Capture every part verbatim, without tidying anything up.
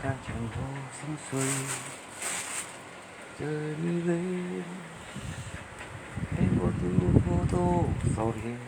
像江河山水，这里的陪我度过多少年。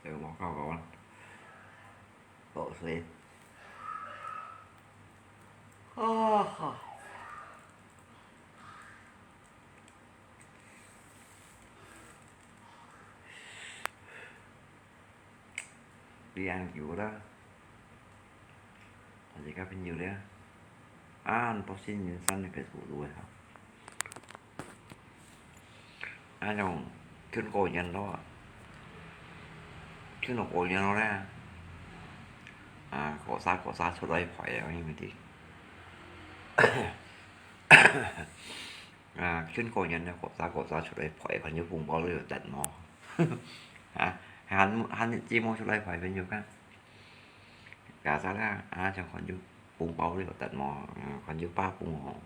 这个毛膏膏啊，落水。啊哈。 你恁久了，還是个朋友了？啊，你到新人山的Facebook路啊？啊，種，近過年咯，近到過年咯咧，啊，各儕各儕出來排啊，因為佢，啊，近過年了，各儕各儕出來排，看有紅包都有得無？啊，還，還日子無出來排，朋友看。 Biasa啦，啊，像看有紅包了得無？嗯，看有包紅吼，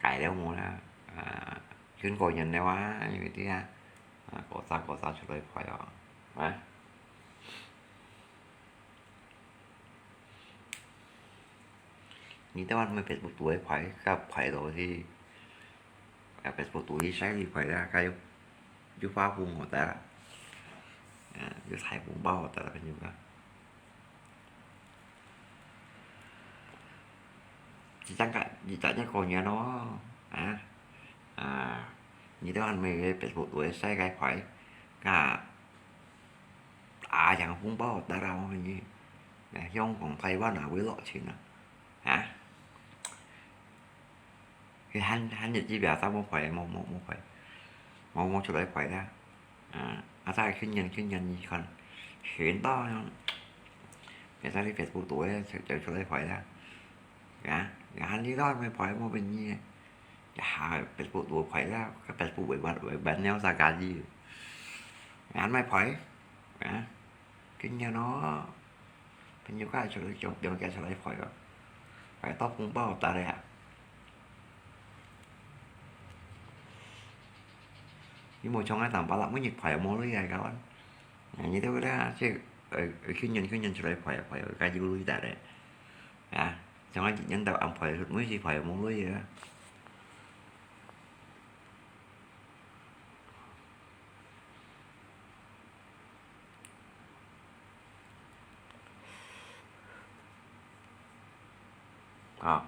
解了無啦？啊，近過年了啊，因為這啊，啊，各儕各儕出來排哦，啊。你兜還無Facebook度个排，較排落去，啊，Facebook度去晒你排啦，較有，有發紅好得啦，啊，有彩紅包好得啦，朋友啊。 一張卡，二十日過年咯，啊，啊，你兜還無Facebook度个世界牌，啊，啊，像紅包得啦，我跟你，啊，香港、台灣啊，會落錢啊，啊。 佢還，還日子表上無排，無，無，無排，無，無出來排啦。啊，啊，再去年，去年你看，全到，也在你Facebook度个，就，就出來排啦。啊，也還你到沒排，無分你，也還Facebook度排啦，該Facebook會辦，會辦了啥家己，也還沒排，啊。 今年咯，朋友介紹，用，用介紹來排咯。大紅包打个啊。你無像𠊎當巴拉，每日排無鐳啊，kawan。你兜咧，這，呃，呃，去年，去年出來排啊排啊，該有鐳打个。啊，像𠊎一年到暗排，每日排無鐳啊。 啊。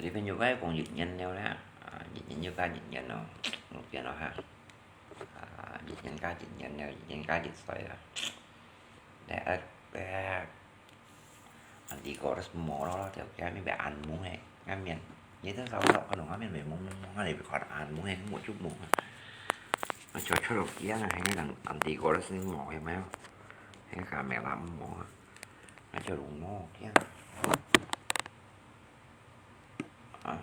你朋友該講一年了啦，啊，一年又加一年咯，有變咯哈。啊，一年加一年了，一年加一歲了。來，呃，呃，Auntie Goddess無咯，條件咪白安姆嘿，外面。你這時候可能外面白蒙蒙，你別看安姆嘿，無就無啊。啊，就出落去啊，那個人Auntie Goddess無，有沒有？那個camera無啊，那就無去啊。啊。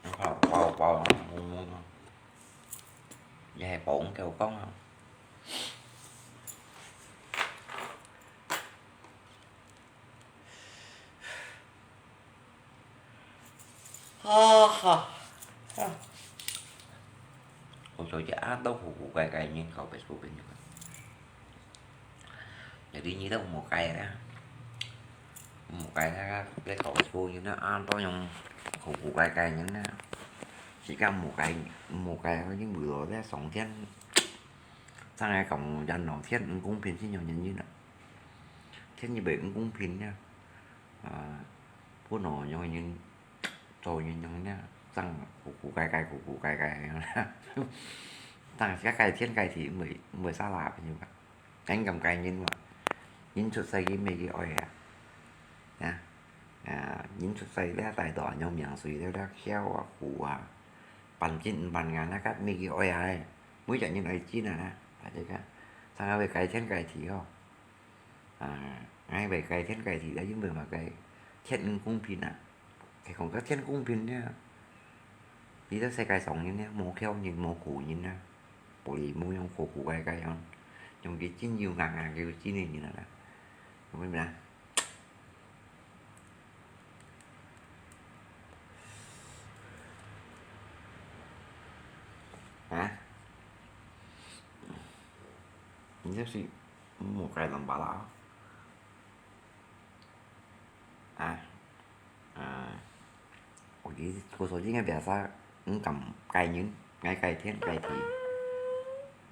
包包包，也係講夠講啊。哈哈，啊。我做一下都古古怪怪，人搞不出朋友。 Jadi你都無計啦，無計啦，你搞錯人啦，啊，都用古古怪怪人啦，自家無計，無計，因為我在上天，正來講人咯，天毋公平，先有原因啦，天一般毋公平呀，啊，本來有人做人用呢，正古古怪怪，古古怪怪樣啦，正自家該天該地，毋會，毋會沙拉朋友啊。 恁感慨人嘛，人出世佢乜佢愛啊，啊，啊，人出世了，大到恁樣命水了，了，翹啊，苦啊，半斤毋半銀啊，該乜佢愛啊，每隻人愛斤啊，大家看，正會該天該地哦，啊，𠊎會該天該地了，因為麼个？天毋公平啊！ 佢講个天公平呢，你在世界上人呢，無翹人，無苦人啊，無你無用苦苦怪怪樣，用佢真有硬硬个真个人啊，明白啊？啊？你就是無該人吧啦？ 啊，啊，我其實，我說應該biasa，毋敢怪人，愛怪天怪地。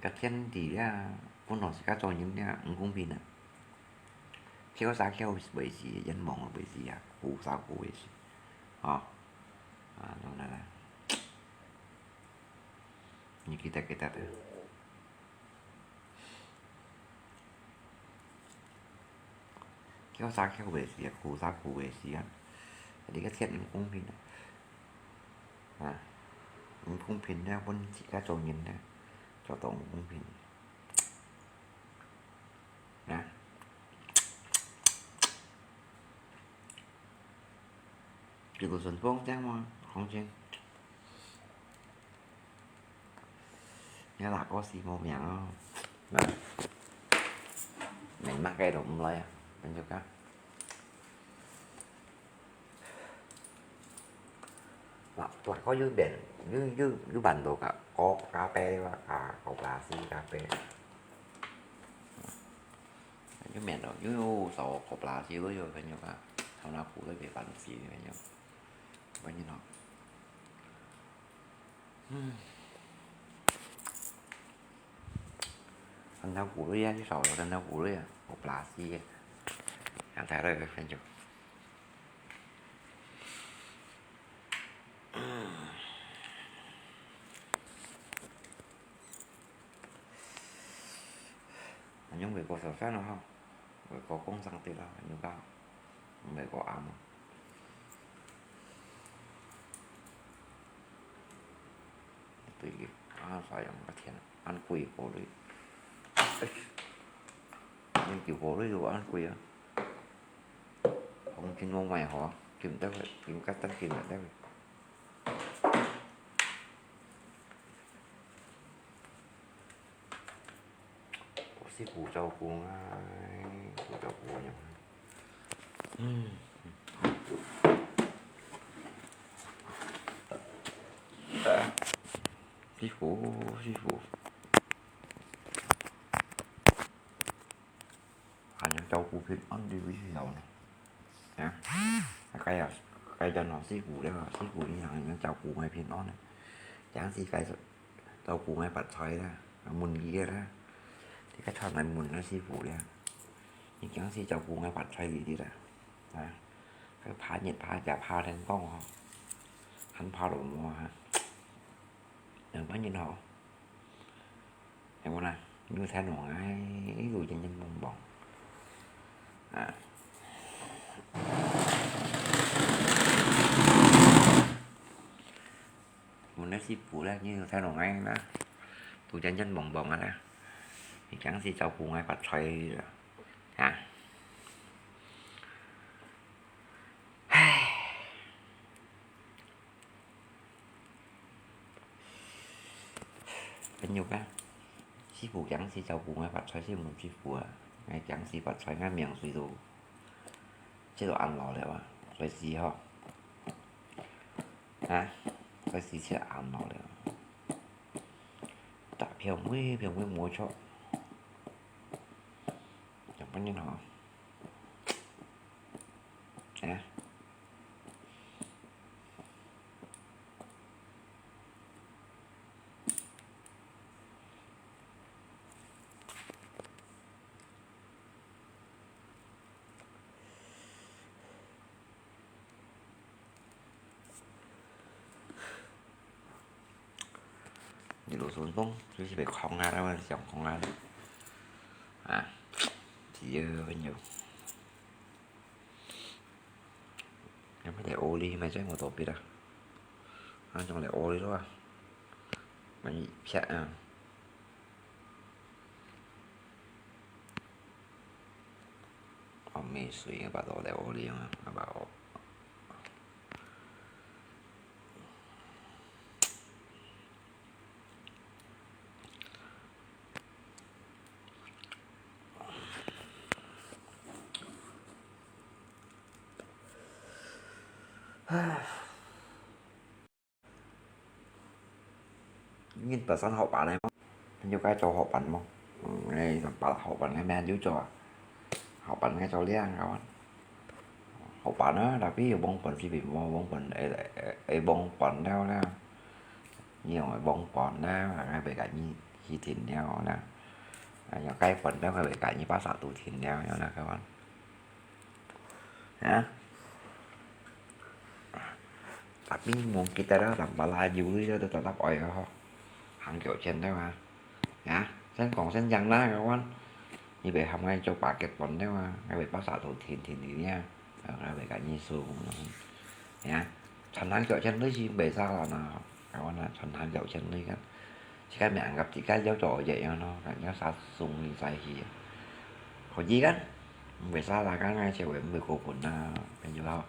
該天地啊，本來自家做人啊，毋公平啊。翹儕翹袂死，冤枉啊袂死啊，苦儕苦袂死，吼。啊，當然啦。你記得，記得。 翹儕翹袂死啊，苦儕苦袂死啊。你个天毋公平啊！啊，毋公平了，分自家做人了，做到毋公平。啊？這個順風這樣嗎？紅軍？ 你阿哥死無命哦。啊，你麼个都毋來啊，朋友啊。啊，大哥有面，有，有，有辦到个，咖，咖啡哇，啊，koperasi咖啡。有面咯，有，有，有，koperasi都有，朋友啊，頭那苦都別辦事，朋友。朋友咯。 嗯。Kan tahu kulit ya, insya Allah kan tahu kulit ya. Operasi ya. Yang saya ada kan juga. Anh Dũng về cô sửa soát nó không? Về cô cũng sang tị đó, anh Dũng cao. Về cô ấm. Tùy kì. À, sao yang có thiện. Ăn quỷ cô đi. Ê. Nhưng kiểu cô đi rồi ăn quỷ á. 講真無奈何，救毋得佢，救甲真救毋得佢。師傅照顧𠊎，師傅照顧𠊎。嗯。師傅，師傅。 還有照顧平安个時候呢。啊，該啊，該就老師傅了，師傅你還有照顧𠊎平安呢。講是該照顧𠊎發財啦，問佢个啦。你該傳來問老師傅了，你講是照顧𠊎發財个啦。啊，該怕日怕夜怕天光吼，還怕落雨啊，兩百年吼。 Em ôn à, ñu then ôn ai, lu jen jen bong bong. À. Mun nè si pu leh, ñu then ôn ai na. Lu jen jen bong bong à na. Ni kiang si chau pu ngai pat choi. À.朋友啊，師傅講是照顧𠊎發財，是毋係師傅啊。𠊎講是發財，𠊎命水都，這都安老了啊，所以是吼。啊，所以是這安老了。打票，每票每無錯。有本人吼。哎呀。 一路順風，就是被框啊，他們想框啊。啊，只有朋友。 Yang pada oli macam motor pit ah. Ah, jangan le oli tu ah. Mai piak ah. Oh, mi sui apa tu le oli ah, apa oh. 你本身學板个無？你有該做學板無？嗯，你學板个咩有做啊？學板个做靚个。學板啊，tapi有網板是無？網板會，會，會網板了啦。你用網板了，還會甲你去停了啦。啊，用該板了，還會甲你巴沙都停了，有那个玩。 啊？Tapi mungkin ada orang Melayu tu tetap oi ho. Hàng Kéo Chân tu ah. Ya, sen kong sen yang lah kawan. Ni be ham ngai cho paket pon tu ah. Ngai be pasar tu thin thin ni ya. Ngai be kat ni su. Ya. Chan Hàng Kéo Chân tu si be sa lah na. Kawan ah, Chan Hàng Kéo Chân tu kan. Chỉ cái mình ăn cắp chỉ cái giáo trò vậy nó, cái giáo xã sung đi sai hi. Có gì kan? Vì sao là cái ngay sẽ về mười cô quần na, bên dưới ho.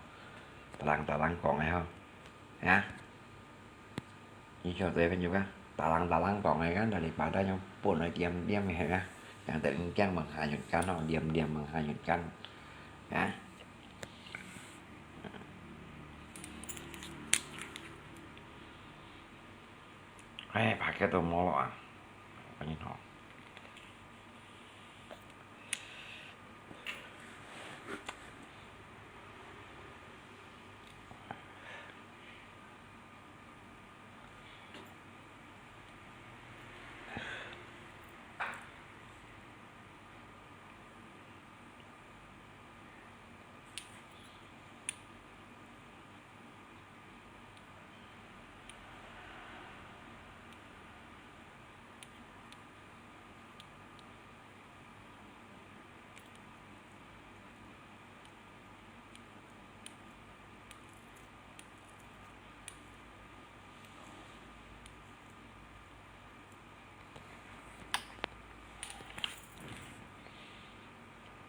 Ta lăng, ta lăng còn này ho. Hả? Như cho tôi bên dưới kan. Ta lăng, ta lăng còn này kan, là đi bà ta nhau buồn nói tiêm tiêm này hả? Chẳng thể kiăng bằng hai nhuận căn ho, tiêm tiêm bằng hai nhuận căn. Hả? Ai, pakai tu molo ah. Apa ni ho?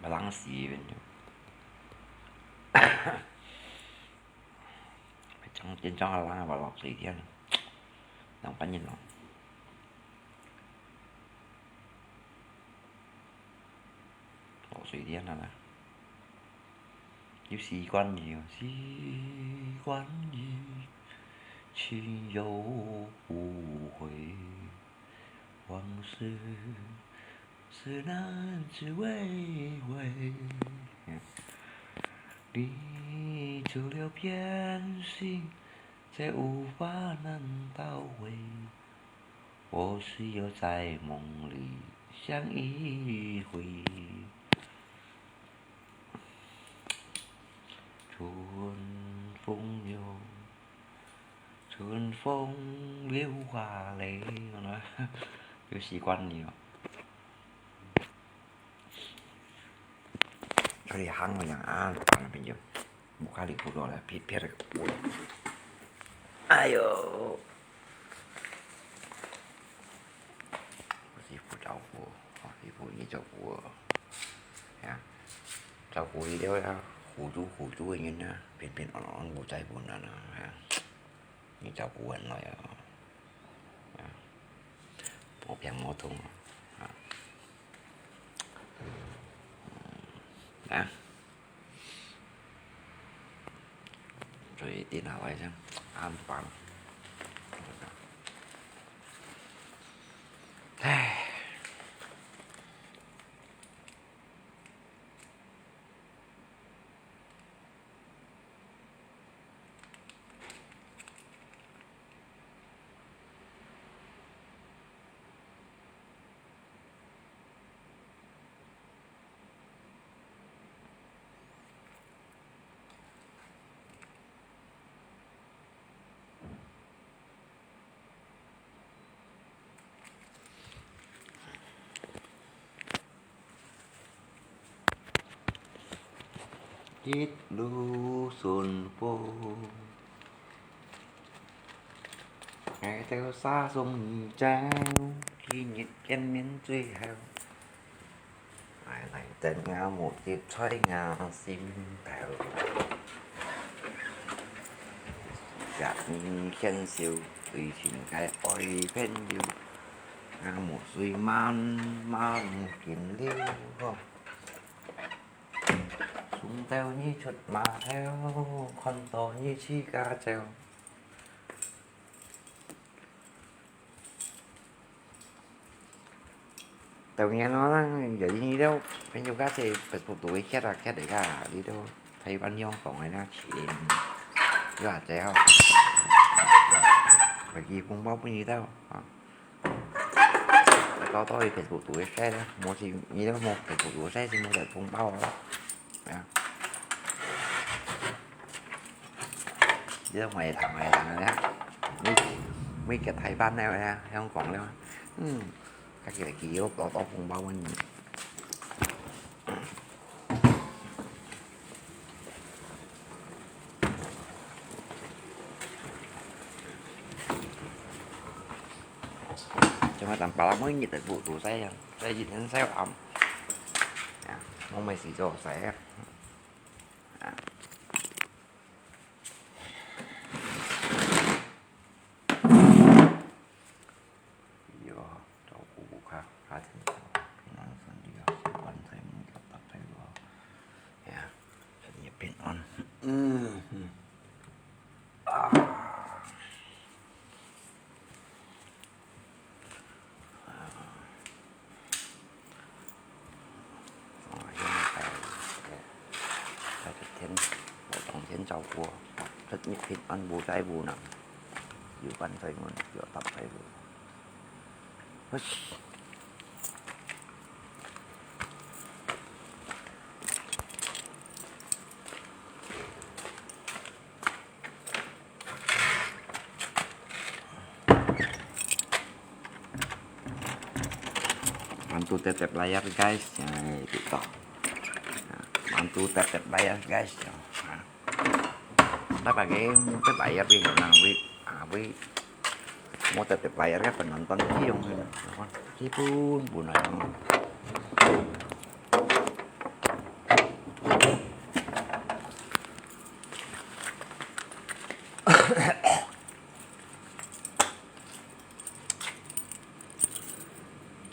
Balance bên trong. 正，正正下冷啊，落水天，兩百年咯。落水天啊啦。有時光里，時光里，去又不回。 往事是那滋味味，你走了便行，再无法能倒回。或许有在梦里相依偎。春风又 春风流花泪，有习惯了。这里行了两岸，反正就，我看你不过来，别，别的。哎呦，我媳妇照顾，我媳妇你照顾我，呀，照顾你了呀，苦主苦主的人啊，平平安安，无灾无难啊，呀。 你照顾人來啊，啊，無病無痛啊，啊，啊，所以定下來先安排。唉。一路順風。愛到沙中洲，今日見面最後。 來來等我目汁在我心頭。若你牽手，最親个愛朋友，我目水慢慢緊流。從到你出碼頭，看到你自家走。 當然咯，有呢都朋友家姐Facebook都會歇啊歇个啦，你都台灣香港个那錢，有啊這吼，回去紅包分你兜啊。多多去Facebook都會晒啦，無是你都無Facebook都會晒，先無得紅包啊。 啊。這種賣糖賣糖个咧，每，每個台灣个咧，香港咧，嗯，家己來寄屋，多多紅包分你。像𠊎等爸爸每日都補補曬啊，曬一天曬暗。啊，我們是做曬啊。 啊。有，照顧屋下，家庭平安順利啊，小飯菜，物件搭配咯。呀，身體平安。嗯，嗯。啊。 哦，因為大，大白天，我當天照顧，出入平安，無災無難，有飯菜，有搭配。 Mantu tetep layar, guys. Ya, itu toh. Nah, mantu tetep layar, guys. Ya. Nah. Tapi pakai tetep layar ni, nah, wait, ah, wait. Mau tetep layar kan penonton sih yang sipun pun aja.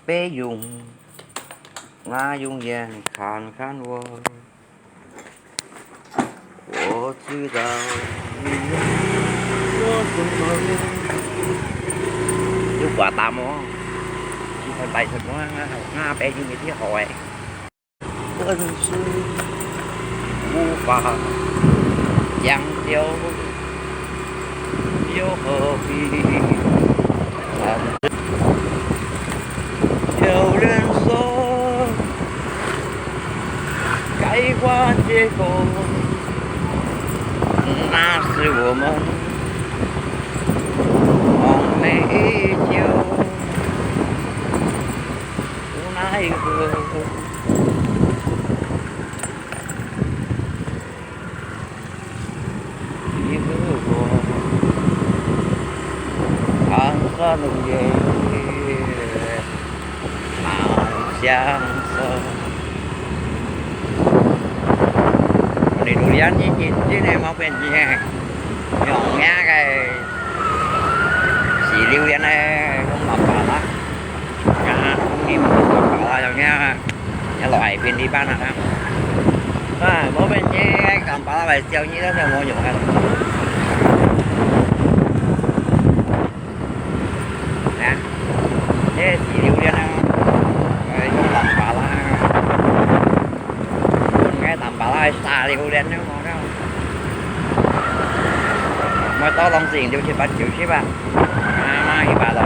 别用，那永远看看我。我知道你有什么。有寡淡哦，你看白色光啊，那边有没得好哎？ 真是无法将就，又何必谈？有人说，该换借口，那是我们梦寐以求。 无奈何。你和我谈山论水，谈相守。你榴莲呢，真个無變呢，用那个 是榴莲个，用榔巴拉，啊，用榔巴拉，用那个，那老海边地方啊，啊，無變呢，榔巴拉來燒呢，都係無用个。啊，這是榴蓮啊，呃，用榔巴拉，用該榔巴拉來煠榴蓮呢，無了。莫到攏係六七八九十啊，啊，一百多。 啊，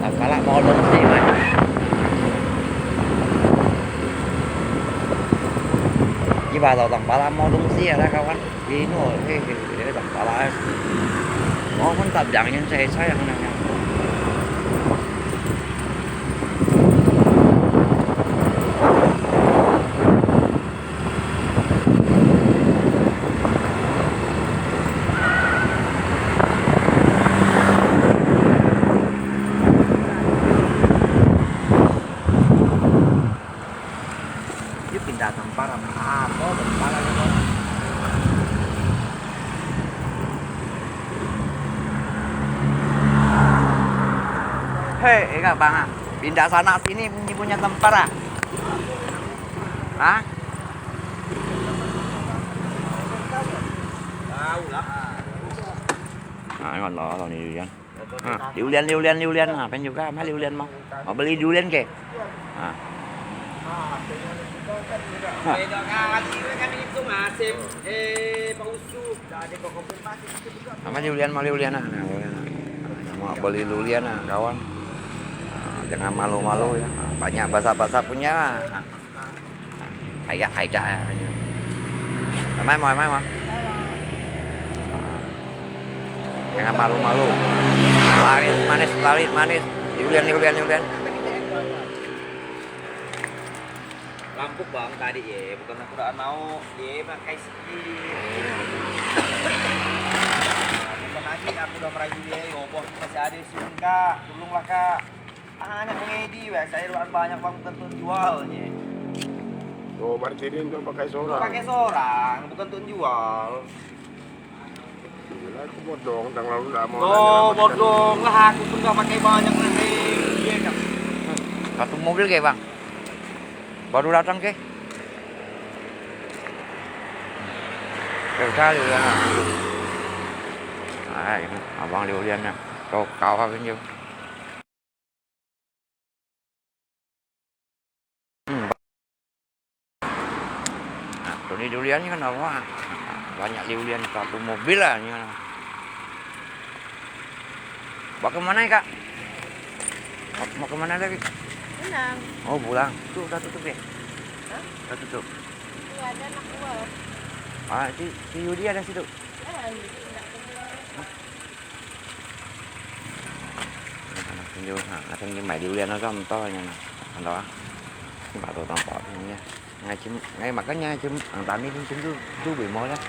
榔巴拉無東西嘛。一百多榔巴拉無東西啊，那個玩意，嘿，嘿，嘿，榔巴拉，無分搭兩人在菜樣那樣。 Yuk pindah tempat apa? Apa tempat apa? Hei, ika bang ah, pindah sana sini, ini punya tempat ah? Hah? Tahu lah. Ah, ngon lo, lo ni. Ah, 榴槤，榴槤，榴槤啊，朋友家買榴槤無？我 beli 榴槤 ke. Ah. Ah. Ah, 買榴槤無？榴槤啊，榴槤啊。我 beli 榴槤啊，kawan. Ah, jangan malu-malu ya. Ah, banyak basah-basah punya lah. Ah. Hay-hay. Mai mo, mai mo. Jangan malu-malu. Laris manis, laris manis. Liulian, liulian, liulian. Lampuk bang tadi ye, bukan aku dah mau ye pakai sikit. Bukan lagi aku dah merayu ye, yo bos masih ada sini kak, tolonglah kak. Banyak pengedi weh, saya doang banyak bang, bukan untuk jual nye. Oh, parkirin tu pakai seorang. Pakai seorang, bukan untuk jual. Yelah, aku bodong, tang lalu dah mau. Oh, bodong lah, aku pun dah pakai banyak nanti. Iya kan? Satu mobil ke bang? Baru datang ke? Kira-kira liulian ah. Hai, abang liulian ah. Kau kau apa pinjam? Hmm. Nah, tu ni durian ni kan apa? Banyak liulian satu mobil lah ni kan. Mau ke mana, Kak? Mau, mau ke mana lagi? Pulang. Oh, pulang. Tu dah tutup ya? Hah? Dah tutup. Itu ada anak buah. Ah, si, si Yudi ada situ. Ada di sini, nak ke sini. Nah, tunjuk, ha, asal ni mai liulian tu kan betul nya nah. Kan tahu ah? Ni baru tampak ni ya. Ngai cim, ngai makan nya cim, ang tani pun cim tu, tu bimo lah.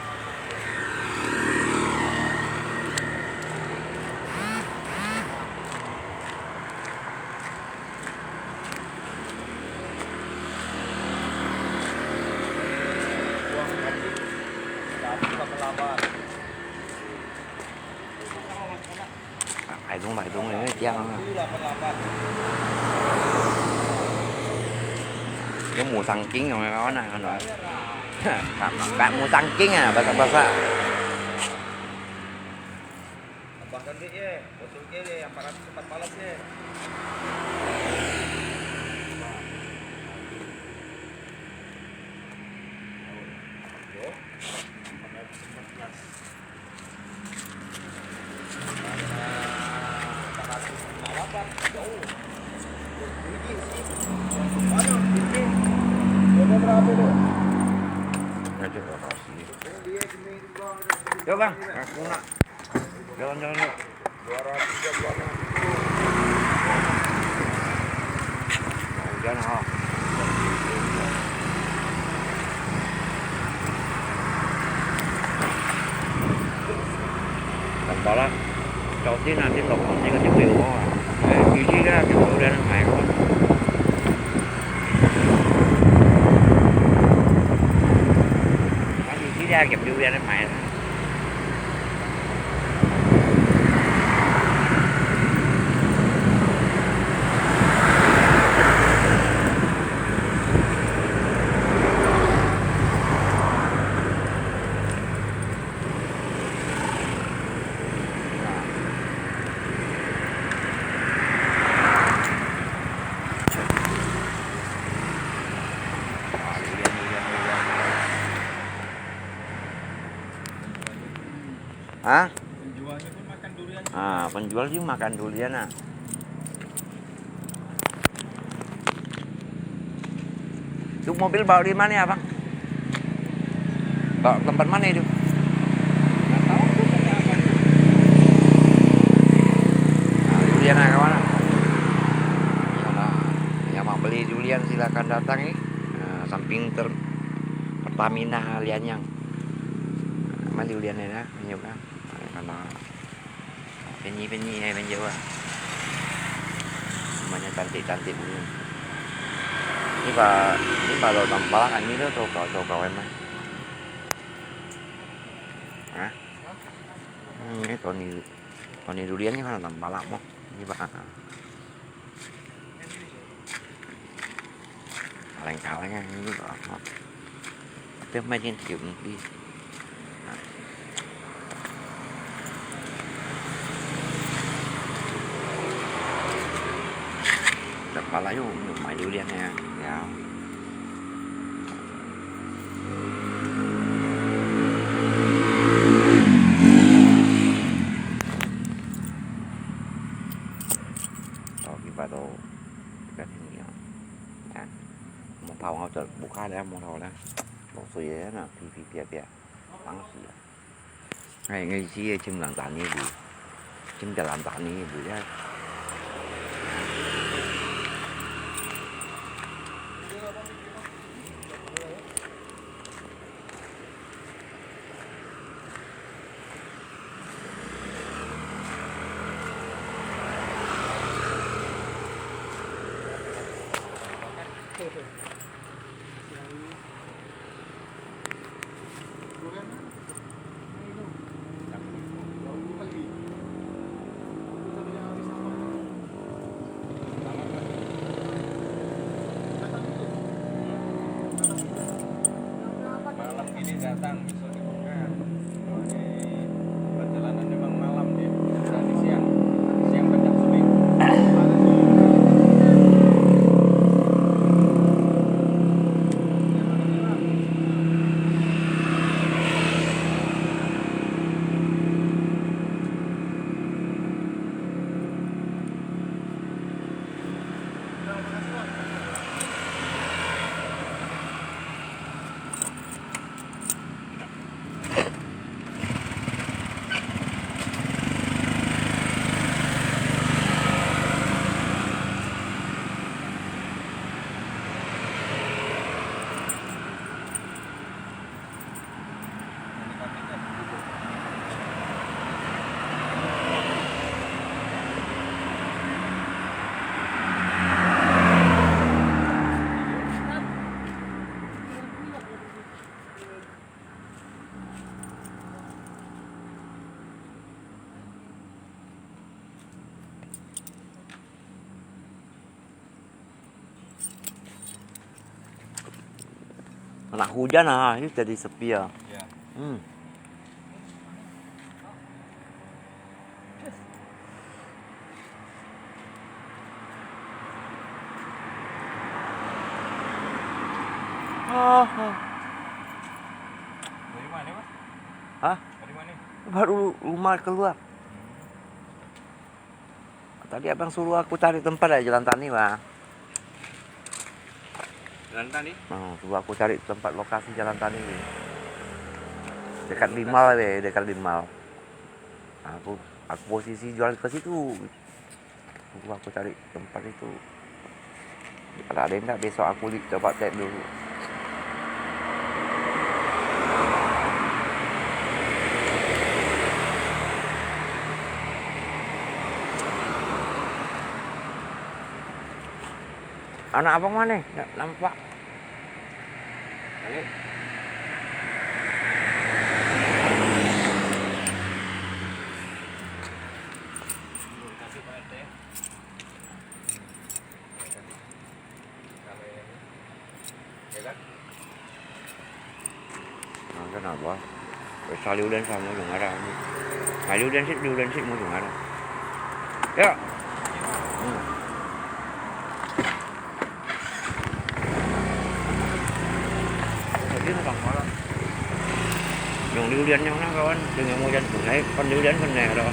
Buah kacang, tapi pakai laban. Nah, Musang king, kawan, ah, ano. Musang king, ah, bahasa-bahasa. Tambahkan duit ye, botol ye, empat ratus empat belas ye. Ngajak lokasi. Yo, Bang, aku nak jalan-jalan dulu. Hujan, ha. Tampalak. Chau tin, ah, tin lok, tin ka tin kuih, oh. Eh, isi ka, isi ka, isi ka. Kan isi ka, isi ka. Ha? Penjualnya pun makan durian. Ah, penjual juga makan durian, ah. Itu mobil bawa di mana, Abang? Bawa tempat mana itu? Nggak tahu tuh kata apa. Nah, durian, ah, kawan, ah. Yang mau, yang mau beli durian silakan datang, eh. Nah, samping ter-, Pertamina Lianyang. Mana durian ini, nah? Ini juga. Nah, kan, ah. Penyi-penyi ai penjual ah. Namanya cantik-cantik dulu. Ini pa, ini pa lo tampalak, ini lo tokau, tokau ai mah. Hah? Hmm, ini Tony, Tony durian ini kan tampalak mo. Ini pa. Kaleng-kaleng ini kok. Tapi makin cute nanti. Dapat lah yuk, yuk mai durian ya. Ya. Tau kibat tau. Kibat ini ya. Ya. 木頭我就無卡了，木頭了，落水个那，噼噼啪啪，打死啊！哎，我是个清冷淡呢，清冷淡呢，不要。Malam ini datang, besok dibuka. Ini perjalanan memang malam dia, dari siang. Siang banyak sulit. Nak hujan ah, ini jadi sepi ah. Ya. Hmm. Ah, ah. Dari mana, Pak? Hah? Dari mana? Baru rumah keluar. Hmm. Tadi abang suruh aku cari tempat di Jalan Tani, Bang. Jalan Tani? Oh, suruh aku cari tempat lokasi Jalan Tani. Dekat Limal, weh, dekat Limal. Aku, aku posisi jual ke situ. Suruh aku cari tempat itu. Kalau ada yang tak, besok aku li-, coba cek dulu. Anak abang mana? Tak nampak. Balik. Nah, kenapa? Sa liu lian sa mo yung ada. Nah, liu lian sit, liu lian sit mo yung ada. Ya. Hmm. Jadi na bang malah. Yung liu lian yung na kawan, yung yang mo yan pun, ay, kan liu lian kan na ada.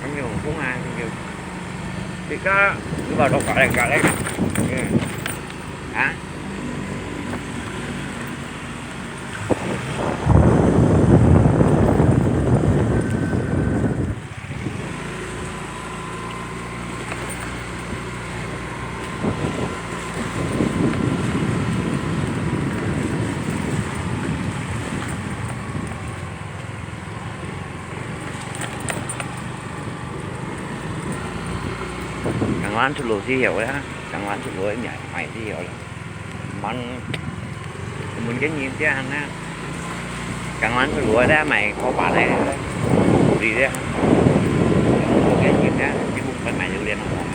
Kan yung kung ah, yung. Tika, di ba to kalek kalek. Hah? กลางวันสุดหรูที่เหี่ยวเลยฮะ กลางวันสุดหรูเนี่ยใหม่ที่เหี่ยวเลย มัน มันก็ยินเสียงนะ กลางวันสุดหรูได้ใหม่เขาปาดได้เลย ดีเลย มันก็ยินนะ ที่พวกไปใหม่เรียนของผม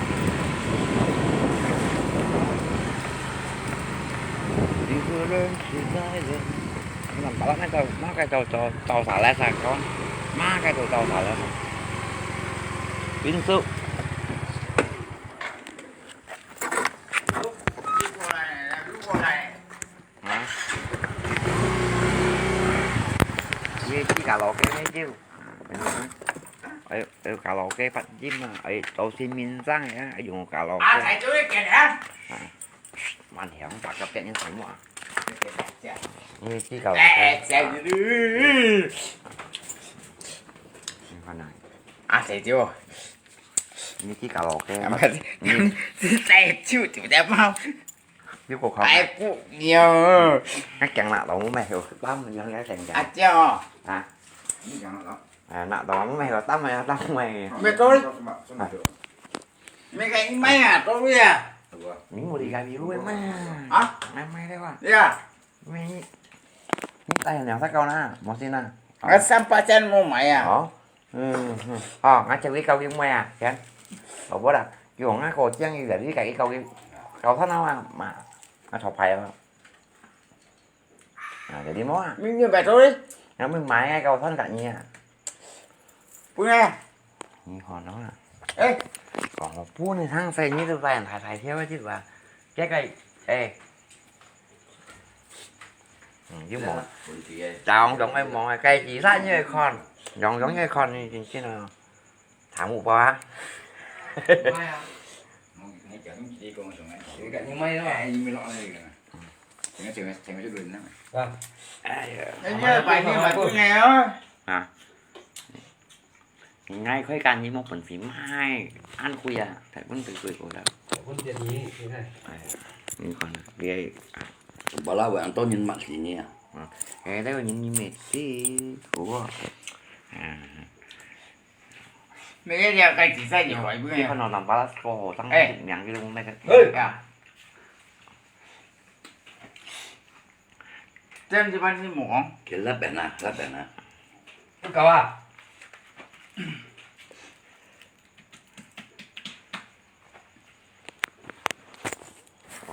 你个人是在人。 Nampak lah, mai tau, mai kai tau, tau, tau salah sang kon. Mai kai tau, tau salah sang. Pintu. Hah? Ini si karaoke ni, Jiu. Ayo, ayo karaoke pat Jim ah. Ayo, tau si Min Sang ya, ayo karaoke. Ah, saya tu ikan ya. Ah. 蛮香，白个变成什么啊？你去搞。哎，这样子。你看呐。啊，谁就？你去搞OK。啊，不是，你，是谁就，就在冒。你给我看。哎，不，哟。那讲了，老妹，我帮你讲讲讲。啊，这样哦。啊。你讲了。 À, nak tau meh, tau meh, tau meh. Meh tau. Meh kai mai à, tau ya. Meh mu li kai mi lu meh. Hả? Mai mai đấy wa. Ya. Meh, meh tai nè, sao kau nè, mau xin nè. Ngai sampai sen mau mai à. Ồ. Ừ, ừ. Ồ, ngai chịu cái câu kia mai à, kén. Bảo bố là, kiểu ngai cô chiang gì là đi cái câu kia. Câu thắt nào mà, mà, mà thọc phải à. À, jadi mò à? Mình như vậy thôi. Nó mình mãi ngay cầu thân cả nhà. Bún nè. Nhi hòn nó à. Ê. Còn một bún này thang xe như tôi phải thải thải theo chứ bà. Cái cái, ê. Ừ, chứ mò. Chào ông giống em mò cái chỉ sát như con. Giống giống như con như thế nào. Thả mũ bò hả? Mai à? Ngay chở những chị đi cùng xuống này. Cái cạnh như mày đó. Ai, như mày lọ này kìa. Chở nó, chở nó, chở nó cho đuổi nó. Vâng. Ai, ờ. Em nhớ bài như bài tôi nghe á. Hả? Ngay khối can như một phần phim hay ăn khuya, phải vẫn phải gửi của đâu. Vẫn tiện nhí, thế này. Ai, mình còn ghê. Bảo là vậy, anh tôi nhìn mặt gì nhỉ? Ờ, cái đấy nhìn như mệt xí, của. À. Mấy cái đeo cái chỉ dạy nhiều hỏi bữa. Cái con nào làm bá cô hồ tăng. Ê. Miệng cái lông này. Ê. À. Trên cái bánh cái mỏng. Cái lắp bén à, lắp bén à. Cậu à.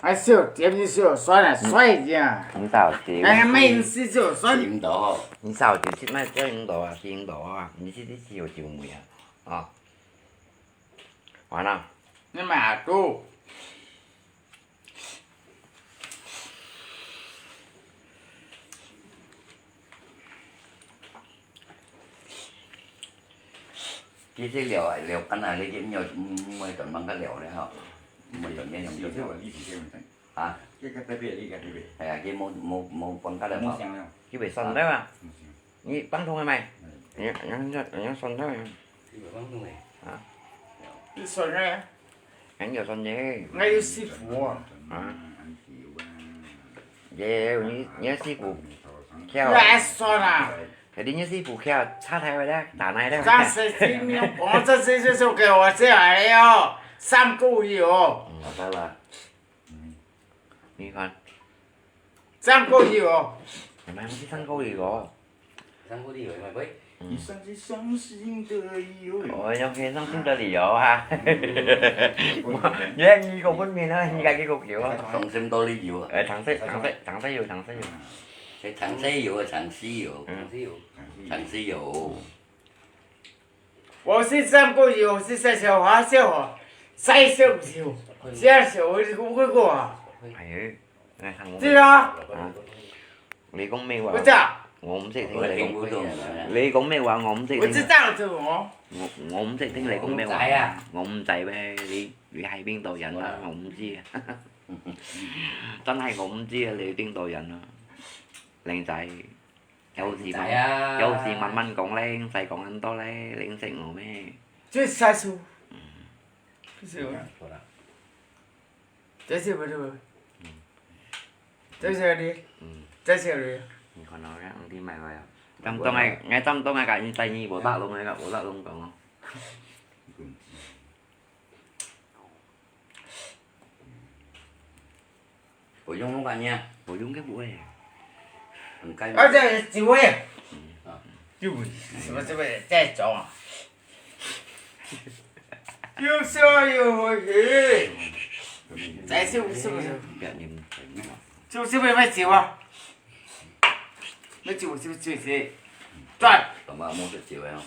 啊，小点你小酸啊，酸一下。你少酒。哎，没事，小酸。饮到吼。你少酒，这卖这饮到啊，饮到啊，你这这酒酒味啊，啊，完了。你买啊，都。 其實聊啊，聊緊啊，你就毋愛，毋愛專門个聊咧吼，毋愛專門用這種。啊？這个特別，這个特別。哎呀，佢無，無，無放假了吼。無想了。佢會算了啊。無想。你放鬆了沒？嗯。你，你，你，你算了沒？佢會放鬆咧。啊？你算了。 還有算耶。還有師傅啊。啊？耶，你，你个師傅巧。也算啊。肯定你師傅巧，差太多了，打那了。这是今天，我这是就是给我下来的哦，三个月哦。嗯，好的了。你看。三个月哦。你们是三个月哦。 上过旅游嘛，喂。嗯。你算是伤心的旅游。哦，用天上新的旅游啊。嗯。你看你个本名啊，你家己个叫啊。伤心到旅游啊。哎，長西，長西，長西游，長西游。哎，長西游啊，長西游。嗯。长西游。长西游。我是上过游，是在小花小花，在小游，在小游，我过啊。哎。 哎，行，我知道啊。啊，你講咩話？我知道。我毋識聽你講。我聽不懂。你講咩話，我毋識聽。我知道，這個。我，我毋識聽你講咩話。我毋知啊。我毋知咩，你，你係邊度人啊？我毋知啊。真係我毋知啊，你邊度人啊？靚仔，有時慢，靚仔啊。有時慢慢講咧，毋使講恁多咧，你識我咩？最細數。嗯。不是我。好啦。 這是不是？嗯。這是你？嗯。這是你？你看到个，你買个呀？當當个，𠊎當當个，甲你在你無打攏个，無打攏講哦。無用个呢。無用个不會。很干。啊，這是酒味。嗯。啊。酒味，什麼酒味？這種啊。 有笑有回去。再是不是不是？就是不是酒啊？没酒是不是醉死？转。干嘛没得酒啊？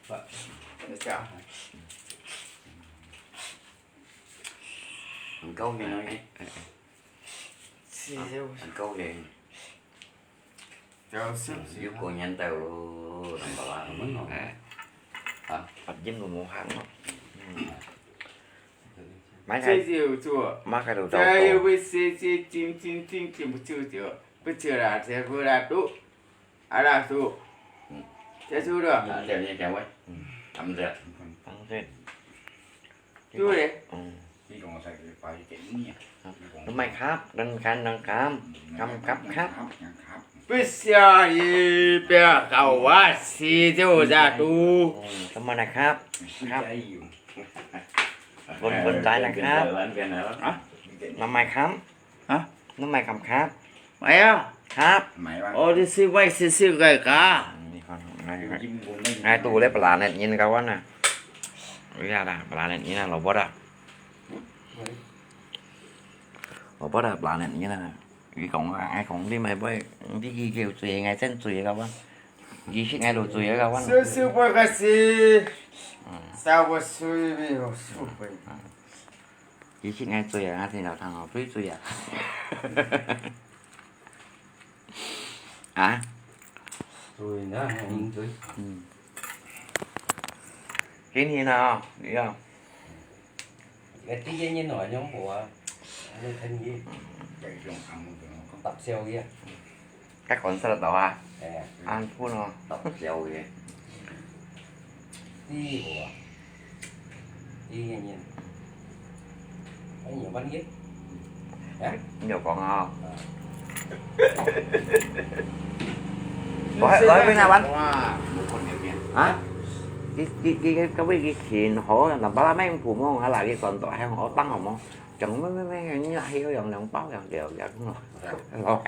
等一下。很高兴啊，你。是，是不是？很高兴。 有過年到咯，能夠啊，咁樣咯。哎。啊？發音都無行咯。嗯。買个，這就做。買个都做。這又會寫寫真真真真不就就，不就啦，這個啦，都，啊啦，都。嗯。這就了。啊，這樣，這樣喂。嗯。感謝。感謝。 對。嗯。你講个係白嘅面啊。嗯。你講。你買ครับ นั่นครับ นั่นครับ ครับ ครับ ครับ 不是啊，你不要搞啊，死就这都。嗯，什么นะครับ ครับ คน คนใจนะครับ ฮะ น้ำมันครับ ฮะ น้ำมันครับ ครับ ไม่อ่ะ ครับ ไม่ว่า โอ้ ที่ซื้อไว้ซื้อๆ ไว้กะ อืม นี่ก่อน ไง ไง ไงตู้เล็บปลาเนี่ย ยินกับว่าน่ะ เวลาน่ะ ปลาเนี่ย นี่น่ะ เราบดอ่ะ เราบดอ่ะ ปลาเนี่ย นี่น่ะ อีของอ่ะ ไอ้ของที่ไม่บ่อย ที่กี่เกี่ยวจุยไง เส้นจุยกับว่า กี่ชิ้นไง ดูจุยกับว่า ซื้อๆ ไปกะสิ อืม สาวสวยไม่รู้ซื้อไป 以前个水啊，天头汤哦，水水啊。啊？水呢，嗯，水。嗯。今天啊，你啊。个第一年来用过啊，还是很热。搭烧个。 該款式个到啊，哎呀，安富咯。到時候个。第一个啊，第一个人。哎，你有问题？哎，你有讲啊？我还我还没拿完。哇，啊？你你你个位置挺好，那巴拉面普通，还来个酸豆，还有我当好吗？讲咩咩咩，你那还有两两包两条两包。啊？我我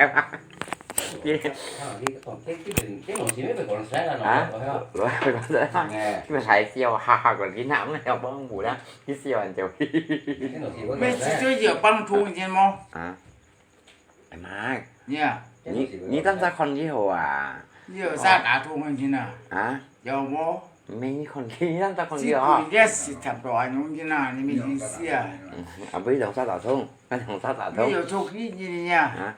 我，你们还笑，哈哈，我跟他们要帮补啦。 你笑完就。没事就有帮助，你知道吗？啊？哎妈，你啊，你你当时看以后啊？你有啥打通，你知道？啊？有无？没你看，你当时看以后啊？这个是差不多啊，你知道，你没意思啊。嗯，啊，不是用啥打通，那用啥打通？你有出去，你呀？啊？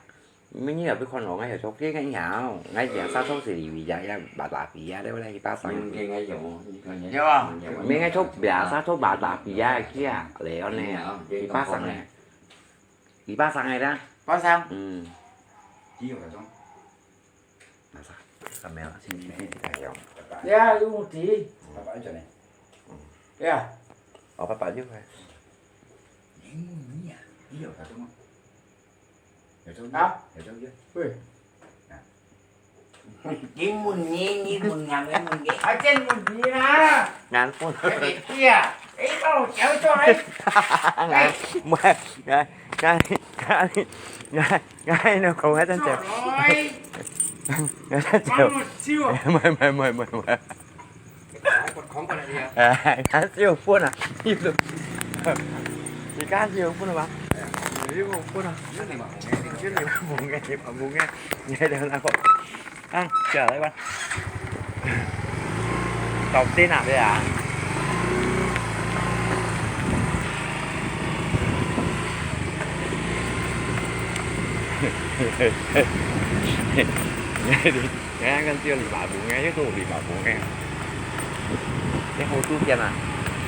明年又要看我，𠊎又做這个樣，𠊎這沙土是里里呀呀，巴達比呀，對不對？一百三。嗯，應該有，應該有。有啊。明年做別沙土巴達比呀，去啊，來安尼啊，一百三个，一百三个啦。一百三。嗯。只有那種。那啥，上面了，先先先看一下。呀，有问题。爸爸一转呢。嗯。呀。哦，爸爸又来。你你呀，你有那种吗？ 啊？喂。你問你，你問人，你問你。啊，真問你啦。眼funny。哎，你啊，哎，幫我講出來。眼，唔係，眼，眼，眼，眼，眼，你講緊真正。做來。眼真正。幫我笑。唔係，唔係，唔係，唔係，唔係。 哎，他是有分啊，你家是有分的吗？有分啊。有分啊。有分啊，有分啊，你还得那个，啊，下来吧。搞定了，对啊。你看，只有禮拜五个，又做禮拜五个。你好肚片啊，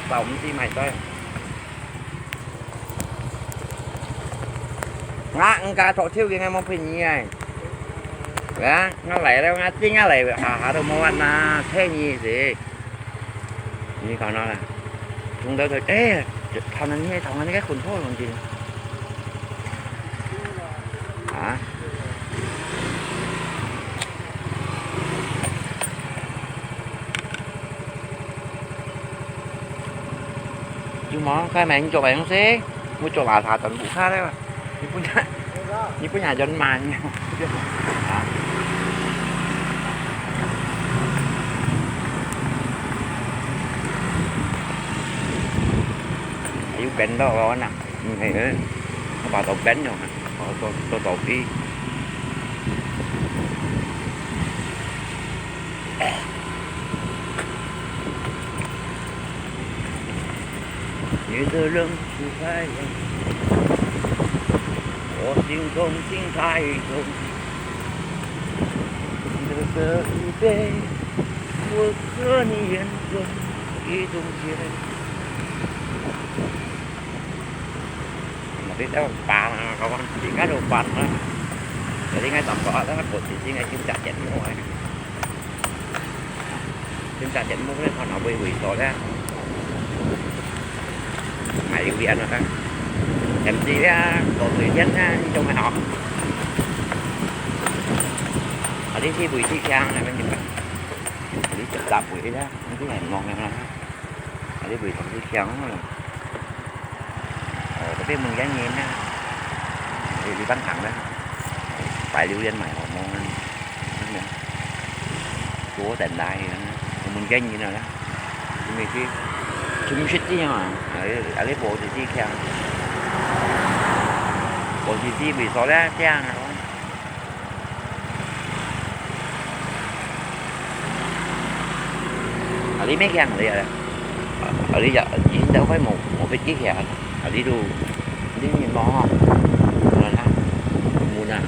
包毋知買在。啊，人家讀書个，我無騙你个。啊，我來了，我真个來，下下都無法拿，騙你是。你看到了，中到頭，哎，他們那些，他們那个很好，我觉得。啊？ Cuma kai main cok yang se, mu cok asa tan buka le. Ni punya, ni punya jangan main. Ayu bendo kawan nak. Apa tau bendo? Tau tau tau pi. 你的冷酷太冷，我心痛心太痛。你的这一杯，我和你眼中一种甜。Mà đi đâu bàn, không ăn gì cá đồ bàn nữa. Jadi ngai tầm có đó, có gì gì ngai chim chặt chặt mua. Chim chặt chặt mua cái phần nào quỷ quỷ số đó. Mày đi ăn rồi đó. Em đi á, có người dân á, đi trong mày họ. Ở đi thi buổi thi sang này, mình chụp. Ở đi chụp đạp buổi đó, mình thi hẹn mong em là. Ở đi buổi thi sang. Ờ, có biết mình cái nhìn á. Đi, đi bán hàng đó. Phải Liêu Liên mày họ mua. Đó nè. Chúa tận đại thì nó. Mình cái nhìn rồi đó. Chúng mình chứ. Chúng mình chết chứ mà. Ở, ở đây bộ thì chứ kìa. Bộ thì chứ vì sao đó chứ hả? Ở đây mấy cái hàng ở đây à? Ở đây giờ, chín đâu phải một, một cái chiếc hè. Ở đây đủ. Ở đây nhìn mò. Mua nè. Mua nè.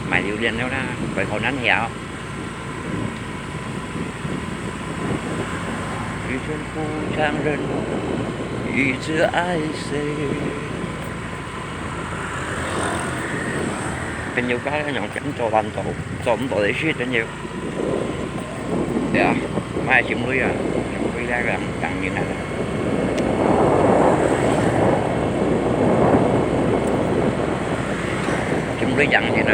Mày Liêu Liên đâu nè. Phải còn nắng hè. 一种不常人，一直爱谁。朋友家那种讲做饭做，做唔做得事，朋友。对啊，买行李啊，行李那个等你那个。你養人啊？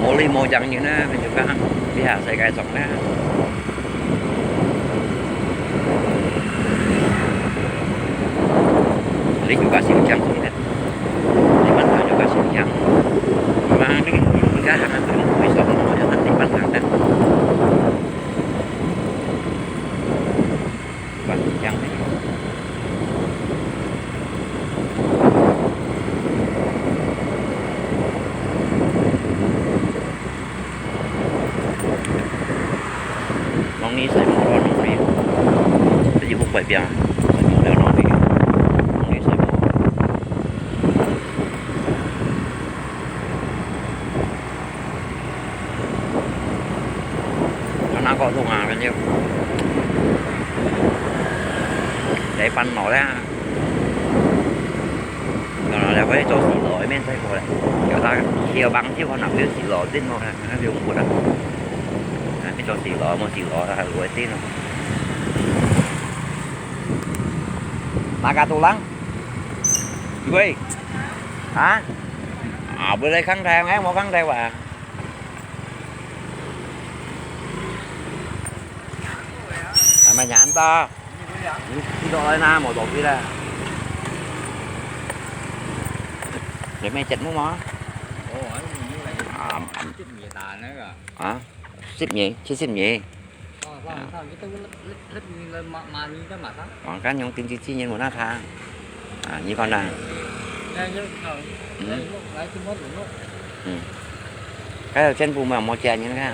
無，無你無養人啊，你就講，你下世界中啊。你就講心情中的，你問他就講心情。嘛，你，你，你看他們為什麼我就很你問他的。 農曆歲末咯，農曆，這就不改變啊，農曆歲末。 有哪个痛啊，朋友？來煩惱啦。煩惱了，可以做事咯，免再過了。有他，有幫助，可能有事咯，真無啦，可能就無啦。啊，去做事咯，無事咯，還有一定咯。Makan tulang? Gue? Ha? Ah, boleh kang dai, eh, mau kang dai wa. Ama nyan ta. Ni, ni to lai na, mau to pi la. Để mẹ chặt mua mà. Ồ, anh mua này. À, anh. Chết người ta nữa à. Hả? Ship nhỉ? Chứ ship nhỉ? Ờ, sao, sao, cái tôi lấp, lấp, lấp nhìn lên mà, mà nhìn cái mặt á. Còn cá nhân tiên tri chi nhiên của nó tha. À, như con này. Đây, đây, ờ, ừ. Đây, lúc nãy tôi mới được lúc. Ừ. Cái ở trên vùng mà mua chè như thế nào?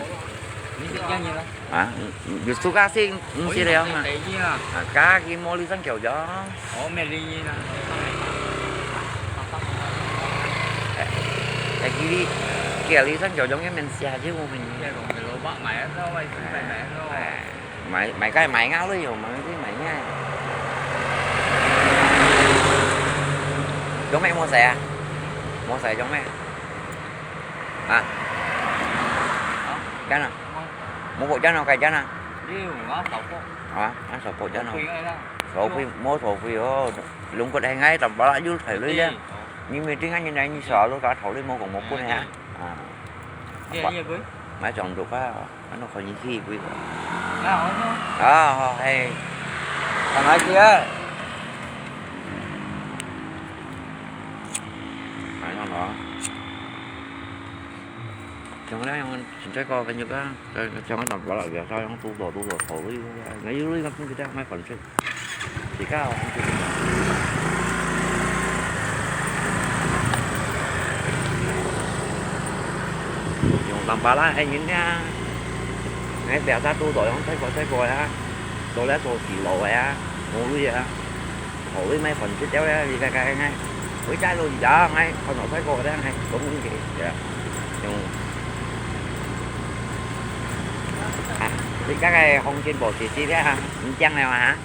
Như thế chè như thế nào? À, ừ, ừ, suka sih, ừ, sih đấy mà. Ôi, cái gì à? À, cá cái mua ly xăng kiểu gió. Ủa, mẹ đi gì nè? Tại kia đi, kia đi sang chỗ giống cái mình xe chứ không mình. Xe còn phải lô bác mày á, sao mày cũng phải mày á, sao? Mày, mày cái mày ngáo lưới rồi, mày cái mày nha. Giống mẹ mua xe à? Mua xe giống mẹ. À. Hả? Cái nào? Mua bộ chân nào, cái chân nào? Đi, ngó sáu bộ. Hả? Ăn sáu bộ chân nào? Sáu phi, mua sáu phi, ồ. Lung kot hai ngai tầm bala yul thầy lui ya. Ni mi ting ani nai ni sa lo ka thau lui mo kong mo pun ya. À. Ye, ye, bui. Mai chong duk ka, ano kho ni ki bui. Ya, oh, no. À, ho, hey. Thằng ai kia. Ai no no. Chong la yong chin chai ko kan yu ka. Chong tầm bala ya sa yong tu do tu do thau lui. Ngai yu lui ka pun kita mai kon chai. Thì cao. Yung Tampala, ai, yun nga. Ngay, tiyak sa tu, to, yung, sai ko, sai ko, ya. To, le, to, si, lo, ya. Mo, lu, ya. Ho, lu, mai, kon, chit, ya, ya, li, kai, kai, ngay. Ui, chai, lu, ya, ngay, kon, lo, sai ko, ya, ngay. Kong, lu, ke, ya. Yung, ah, li, kai, kai, hong, chin, bo, si, si, ya. Ni, chang, ya, ha.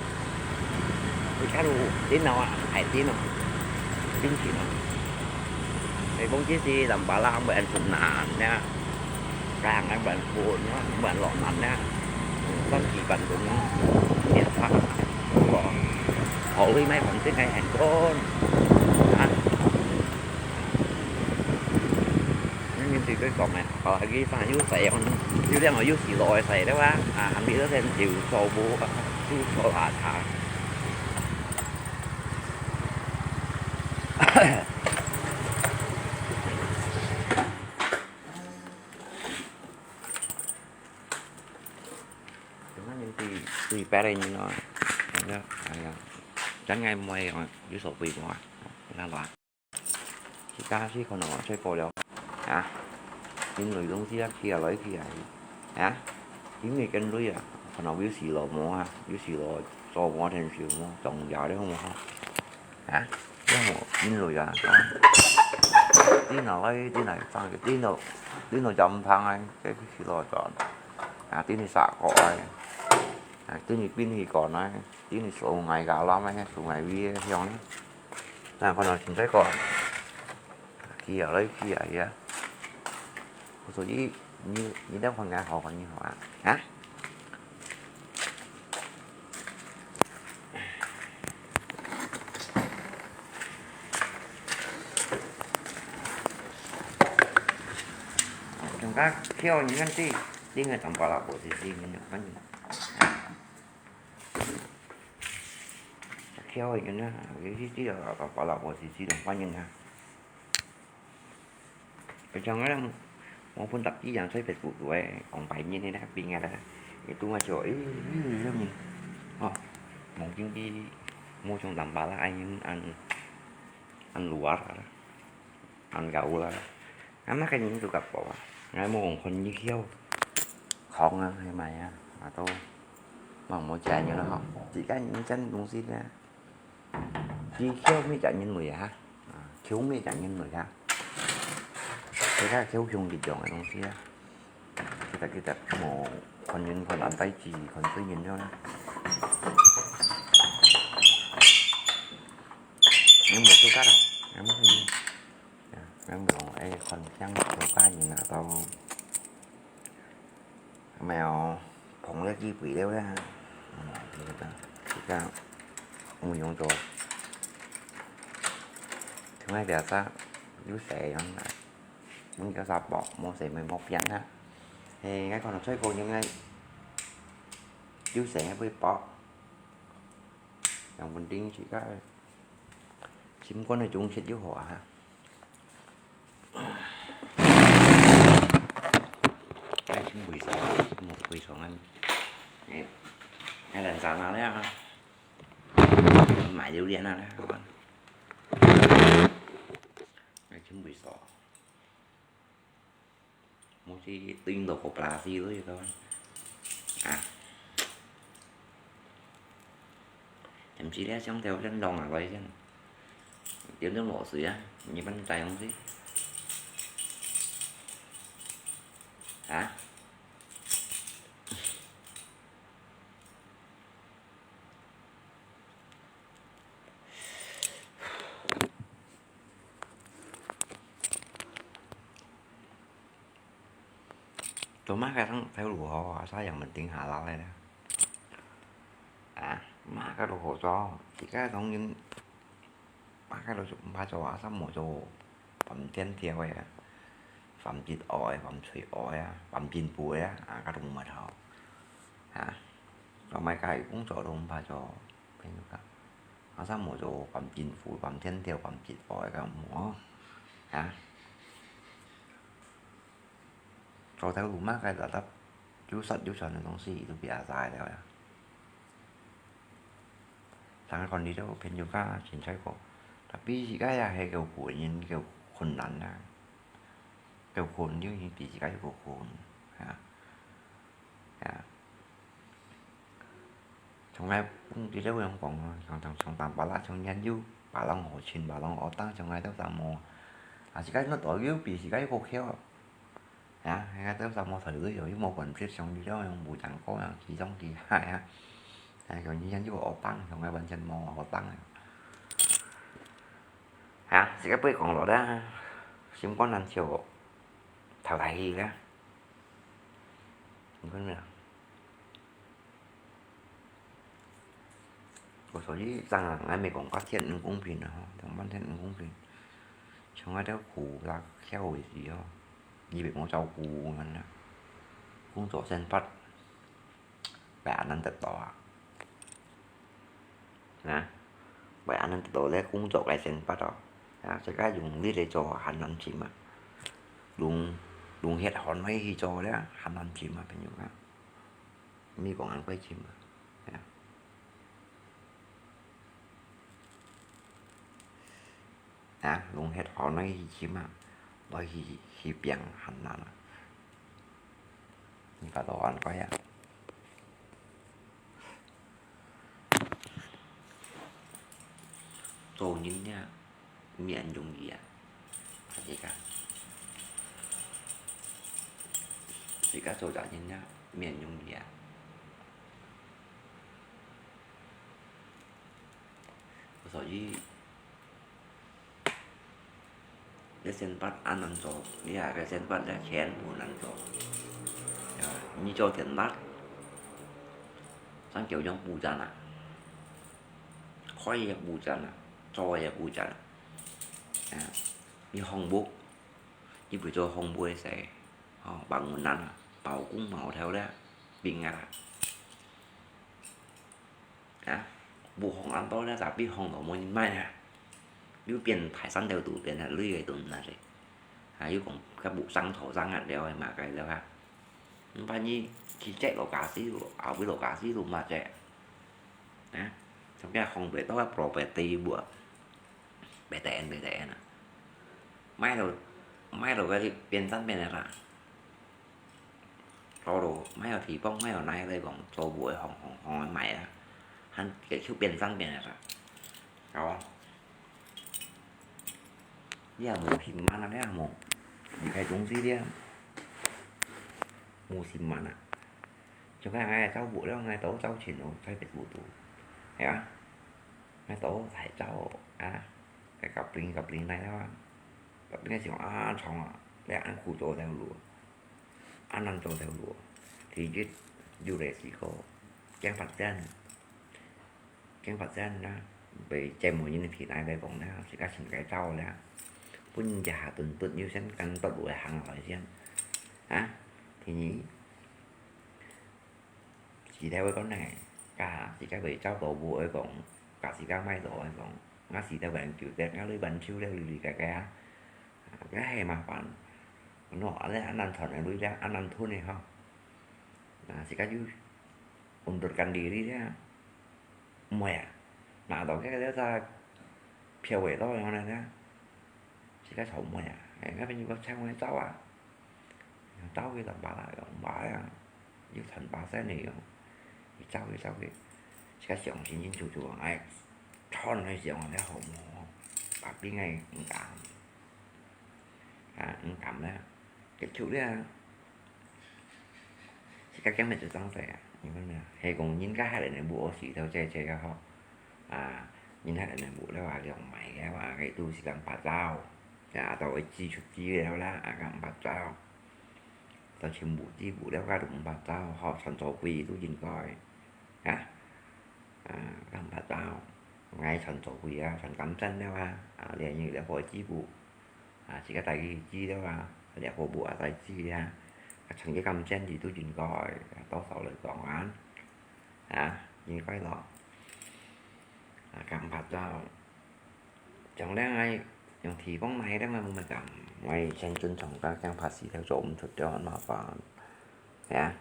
Ui, ka lu, tin no, ai tin no. Tin chi no. Ai bông chi si lam ba la ang ban phun nan na. Kang ang ban phun no, ang ban lo nan na. Bang chi ban phun no. Miet sa. Lo. Ho lui mai phun tin kai han kon. Ha. Nên mình thì cái còn này, họ cái sang hữu sẻ, hữu đang ở hữu xì lòi sẻ đó bác. À, anh đi đó thêm chịu sổ bộ, à, chịu sổ là thả. Chúng nó những tùy, tùy bé đây như nó. Đó, à, đó. Chắn ngay mày, à, dưới sổ quỷ của nó. Nó là. Khi ta khi còn nó chơi bộ đó. Hả? Những người luôn khi khi ở lấy khi ấy. Hả? Những người kênh lui à? Còn nó biết xì lò mỏ hả? Biết xì lò cho mỏ thành xì mỏ. Tổng giá đấy không hả? Hả? Cái mỏ, tin rồi à? Tin nào ấy, tin này, sang cái tin đâu. Tin nào chấm thang ấy, cái, cái khi lo chọn. À, tin thì xả cỏ ấy. À, tin thì pin thì còn ấy. Tin thì số ngày gà lắm ấy, số ngày vi theo ấy. À, con nó chính sách còn. Khi ở đây, khi ở đây. Số gì, như, như đang còn ngã họ còn như họ à. Hả? 人家挑人家这，另外当巴拉伯是是，反正，挑人家，有些这个当巴拉伯是是，反正啊。 Kacang kadang walaupun tapi yang saya Facebook tu eh, orang banyak ni dah, bingat dah. Itu macam, eh, eh, eh, oh, mungkin di muchung tambah lah, an, an, an luar lah, an gaul lah. Ama kan ini tu kapo ah, ngai mo kon ni kio, kong ah, hay maya, atau mang mo janya lah ha. Jika ini kan fungsi dia. Đi khiêu mi chả nhìn người hả? À, khiêu mi chả nhìn người hả? Thế là khiêu khiêu đi chọn cái東西á. Kita, kita mau còn nhìn còn ăn tay chỉ còn suy nhìn thôi nè. Em một cái cắt đâu. Em không nhìn. Em một cái còn khiêu khiêu cái nhìn là tao. 還有膨了幾倍了啦。嗯，這個，這個，毋用做。像該條沙，有細樣啦，用條沙薄，無細咪莫變啦。嘿，𠊎看到最高應該有細會薄，樣穩定自家。心肝个中式又好啊。 哎，真贵重啊，真贵重啊！哎，哎，人长大了啊，买榴莲啊，哎，真贵重。我去盯到个巴西都有个啊。 Thậm chí咧，像條線浪啊，來線，有種落水啊，你們在用水。啊？ Cuma kadang tahu lupa, saya yang penting halal ya. Ah, maka lu ho cho, jika dong yin, maka lu cho, mpa cho, asa mo cho, pam tian tiao ya, pam jit oi, pam chui oi ya, pam jin pu ya, ah, kadang mpa cho. Ah, kalau mai kai kung cho dong mpa cho, pen ka. Asa mo cho, pam jin pu, pam tian tiao, pam jit oi ka mo. Ah. 做頭路嘛，該搭搭有殺有傳个東西都變晒了呀。但係看你兜朋友家真衰過，tapi自家也係夠困難，夠困難啊，夠困難，比自家又夠困難，啊，啊。 從來，嗯，佢兜樣講啊，常常常常巴拉，常年有巴郎好親，巴郎好當，從來都啥無。啊，自家那多有比自家有好巧啊。啊，自家都啥無才能，又無本事，像佢兜樣無講過樣，其中其害啊。啊，像佢樣有好當，從來完全無好當啊。啊，自家不會講落啦，心肝難受，頭大氣啦。你看咩？ 所以，正啊，𠊎咪講个天毋公平啊，吼，同半天毋公平。像𠊎兜苦啦，忒會死哦，你別無照顧人啊。工作先發，會恁難得到啊？啊？會恁難得到咧，工作个先發哦。啊，自家用力來做，還難尋啊。用，用血汗來去做咧，還難尋啊，朋友啊。 你講恁貴尋啊？啊，弄忒好來去尋啊，來去，去變還難啊。你搞到恁貴啊？做人呀， 毋免容易啊，自家，自家做大人啊，毋免容易啊。所以，你先發恁難做，你下个先發咧全部難做。啊，你做天發，上叫用補站啊，開也補站啊，做也補站啊。啊， 你項目，你會做項目个事，哦，bangunan啊，包公、茅頭咧，變个啦。啊，屋項恁多咧，tapi項都無人買啊。又變大山頭肚，變下累个東西咧。啊，又講甲屋上頭上啊，了个嘛个了啊。毋怕你去接落家私路，後尾落家私路嘛接。啊，從該項背到个property屋啊，B T N，B T N啊。買落，買落个變山變个啦。 到咯，買个地方，買个哪个講做屋个行行行个買啊，還繼續變山變个啦。好啊。你也無心慢啊，你也無，你開公司了，無心慢啊。就看𠊎走屋了，𠊎都走前咯，在別處都，係啊。𠊎都在走啊，該kapling kapling來了啊，kapling想啊，長啊，你恁苦做條路。 恁難做條路，第一，有个時候，驚發展，驚發展啦，被政府人个提來來講啦，自家先該走啦，分人家下頓頓，有先跟到路行來先，啊，第二，時代會講呢，家自家會走到無愛講，家自家買到愛講，啊時代會救得，啊你還手了哩哩个个啊。 啊，該係麻煩。喏，恁呢恁難賺个鐳咧，恁難吞个吼。啊，自家就untuk kan diri咧，毋會啊。拿到該个了，票會到樣呢，自家就毋會啊。哎，該邊有个請我走啊，走去就罷啦，用罷啊。 有賺巴仙个哦，佢走去走去，自家想清清楚楚，哎，賺个時候咧好無？tapi𠊎毋敢，啊，毋敢咧，結束咧，自家驚乜就當衰啊，你看啊，係講人家還恁呢無事，到這這个吼，啊，人還恁呢無了啊，用買个話，佢都時間發燥，啊，到會支出資了啦，啊，敢發燥。 到全部支付了，該都毋怕走，吼，賺做貴都應該，啊，啊，該毋怕走，𠊎賺做貴啊，賺感恩了啊，啊，連日了可以支付，啊，自家帶去支了啊，了可無啊帶支啊，啊，賺个感恩你都應該，啊，多少來講啊，啊，應該咯，啊，該毋怕走。 將來𠊎用地方買了嘛，毋係講，𠊎先進場个驚怕死了做毋出，就很麻煩。係啊，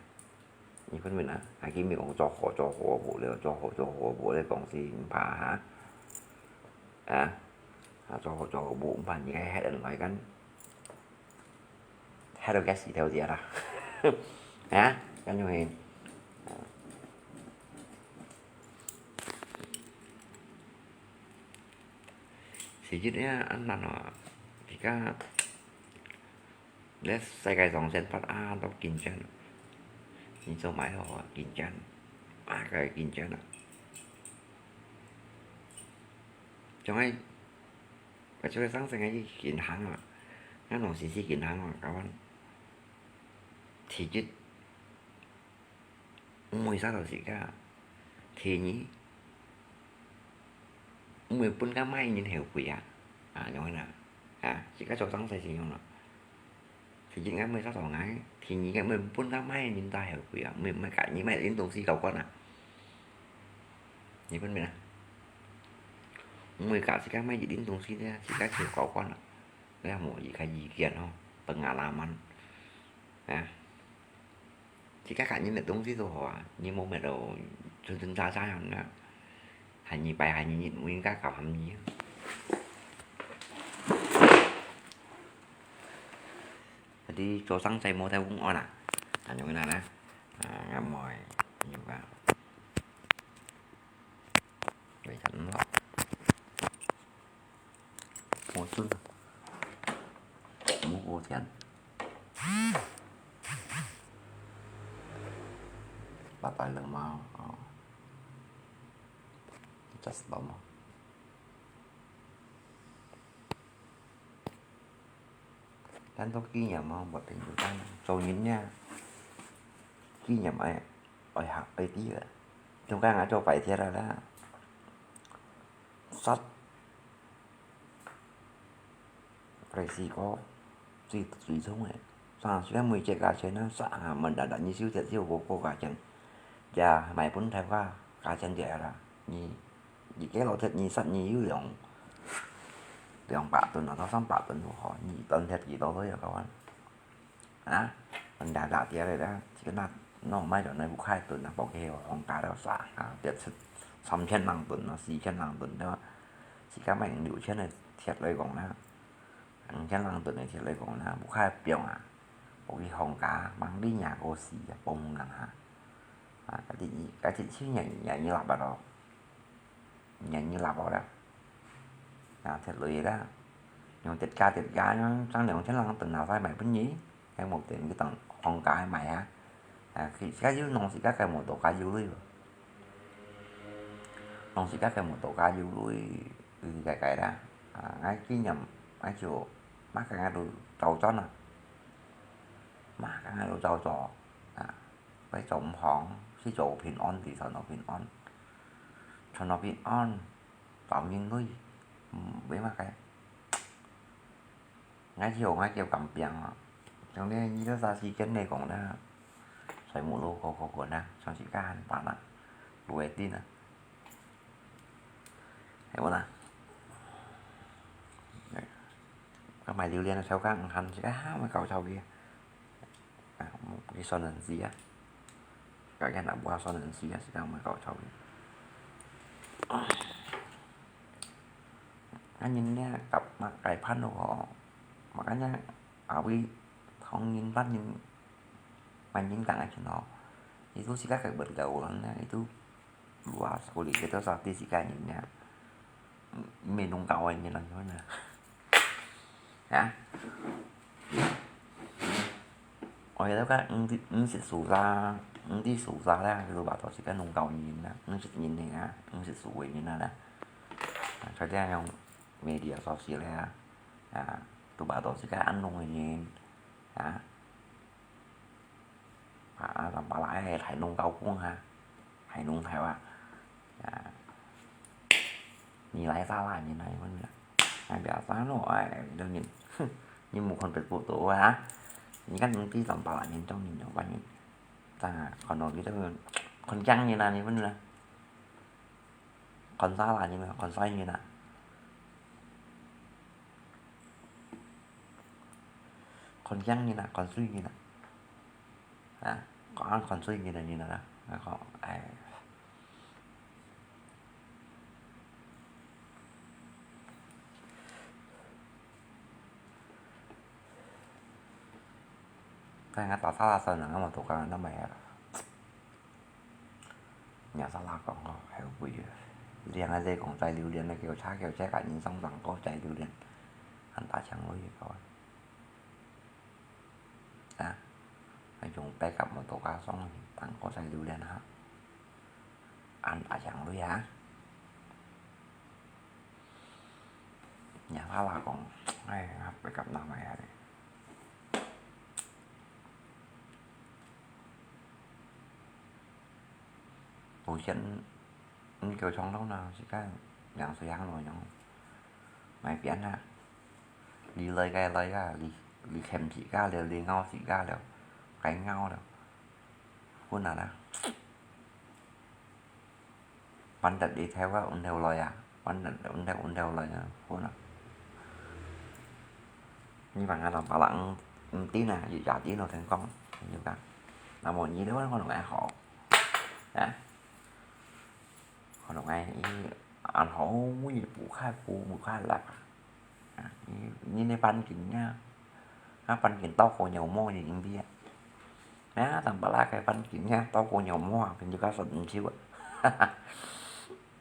你分明啊，還今日講做好做好無了，做好做好無了，公司毋怕哈。啊，啊，做好做好無，毋怕你還還來跟 還有个時頭仔啦。啊，恁樣係。時日呢，恁難啊，而家，這世界上先發啊，都競爭。你做買好啊，競爭，啊，个競爭啊。總係 𠊎就係上升个去銀行啊，𠊎攏先去銀行啊，搞完，第一，毋會煞到自家；第二，毋會分該賣人後悔啊，啊，樣仔啦，啊，自家做上升先用啦。 第一，𠊎毋會煞到𠊎；第二，𠊎毋會分該賣人家後悔啊，毋會，毋會甲人賣人東西搞慣啊。你分明啊？毋會甲自家賣人東西咧，自家就搞慣啊。你也無自家意見吼，pengalaman。啊，自家甲人賣東西都好啊，你無賣到真真假假樣啊。 下二擺下二日，毋應該搞下二。Jadi做生意無太穩安啦，恁樣啦啦，啊，𠊎妹，你看，為什麼？ 無準，無五千，八百零毛，哦，一隻包嘛。咱做紀念嘛，無朋友咱做人呢，紀念愛，愛學，愛記得。中間啊做擺設啊啦，煞 該四個最，最重个，當時每節價錢啊，三啊，問啦啦，你收忒少過過價錢，也賣分頭家，價錢就係啦。你，你幾多忒，你十二有兩，兩百噸啊，到三百噸都好，你一噸忒幾多都有夠啊。啊，人家打掉了啦，這個那，那我賣掉那五塊噸啊，包括有行價了啥啊，跌出三千零噸啊，四千零噸對吧？自家賣六千个忒來講啦。 五千零噸个鐵來講啦，無較放啊，無去放假，吂你若過死啊，幫人哈。啊，該隻，該隻錢也，也你納啊咯，也你納哦了。啊，鐵來啦，用跌價跌價，樣，將兩千零噸拿出來賣分你，還無等你等放假賣啊。啊，其實有農時間該無多加油鐳哦。農時間該無多加油鐳，有个个啦。啊，𠊎今年，𠊎就 麼个𠊎都照做啊，麼个𠊎都照做啊，愛做毋好，係做平安，地上个平安，全个平安，找人類，嗯，無麼个。𠊎就，𠊎就咁樣啊，像你，你這啥時間來講呢？睡目路過過過呢，像是幹飯啊，不會定啊。 係無啦？該賣榴槤个頭家毋喊自家，啊，莫搞臭佢。啊，佢算人事啊。該个若無算人事啊，自家莫搞臭佢。啊，人呢，甲嘛改判咯吼，嘛个呢，啊，為同人辦人，辦人講个時候，佢都自家改不了人呢，佢都 Luas kuli kita sa ti si kani niya. Minum kawan niya lang yun ah. Ha? O ya ka, hindi, hindi susa, hindi susa lah, kita ba to si ka nung kawan niya, hindi niya, hindi suwe niya lah. Sa dia yung media sosial ya, ya, tu ba to si ka anong niya, ha? 啊，人把來海弄高工啊，海弄台灣，啊，你來啥啦？你來問啦，哎，不要啥咯，哎，你，哼，你無看得不多啊？你看你第三把啦，你中你有半年，咋啊？看到你这个，看讲你啦，你问啦，看啥啦？你们看啥你啦？看讲你啦，看谁你啦？ 啊，講講最近个人啊，啊，講，哎。但係打沙拉酸啊，我都講那麼啊。你沙拉講哦，還有味啊。你看這講在榴槤那個有差，有差，人生上高在榴槤，很大強味个。 啊，用白kapmotokasong，當高在榴槤哈，恁大強鐳啊！你阿爸講，哎，白kap拿來啊！無錢，你叫衝動啦，自家兩歲行路用，買邊啊！ 你來該來啊，你，你欠自家了，你咬自家了，該咬了，分啊啦。Pandat đi theo á, undeu lòi á, pandat undeu, undeu lòi á, phun á. Ni bang á, lòng bá lăng, ung tin á, yu ya tin lo thành công, yu ka. Nà mò nyi đó, con lòng ai khó. Á. Con lòng ai, ăn hổ, mui bù khai, bù, bù khai lạp. Á, nyi, nyi nê păn kính nha. Á, păn kính tóc cô nhiều mô nyi kính bia. Á, tầm bá lá cái păn kính nha, tóc cô nhiều mô, kính yu ka sọt ung chiu á.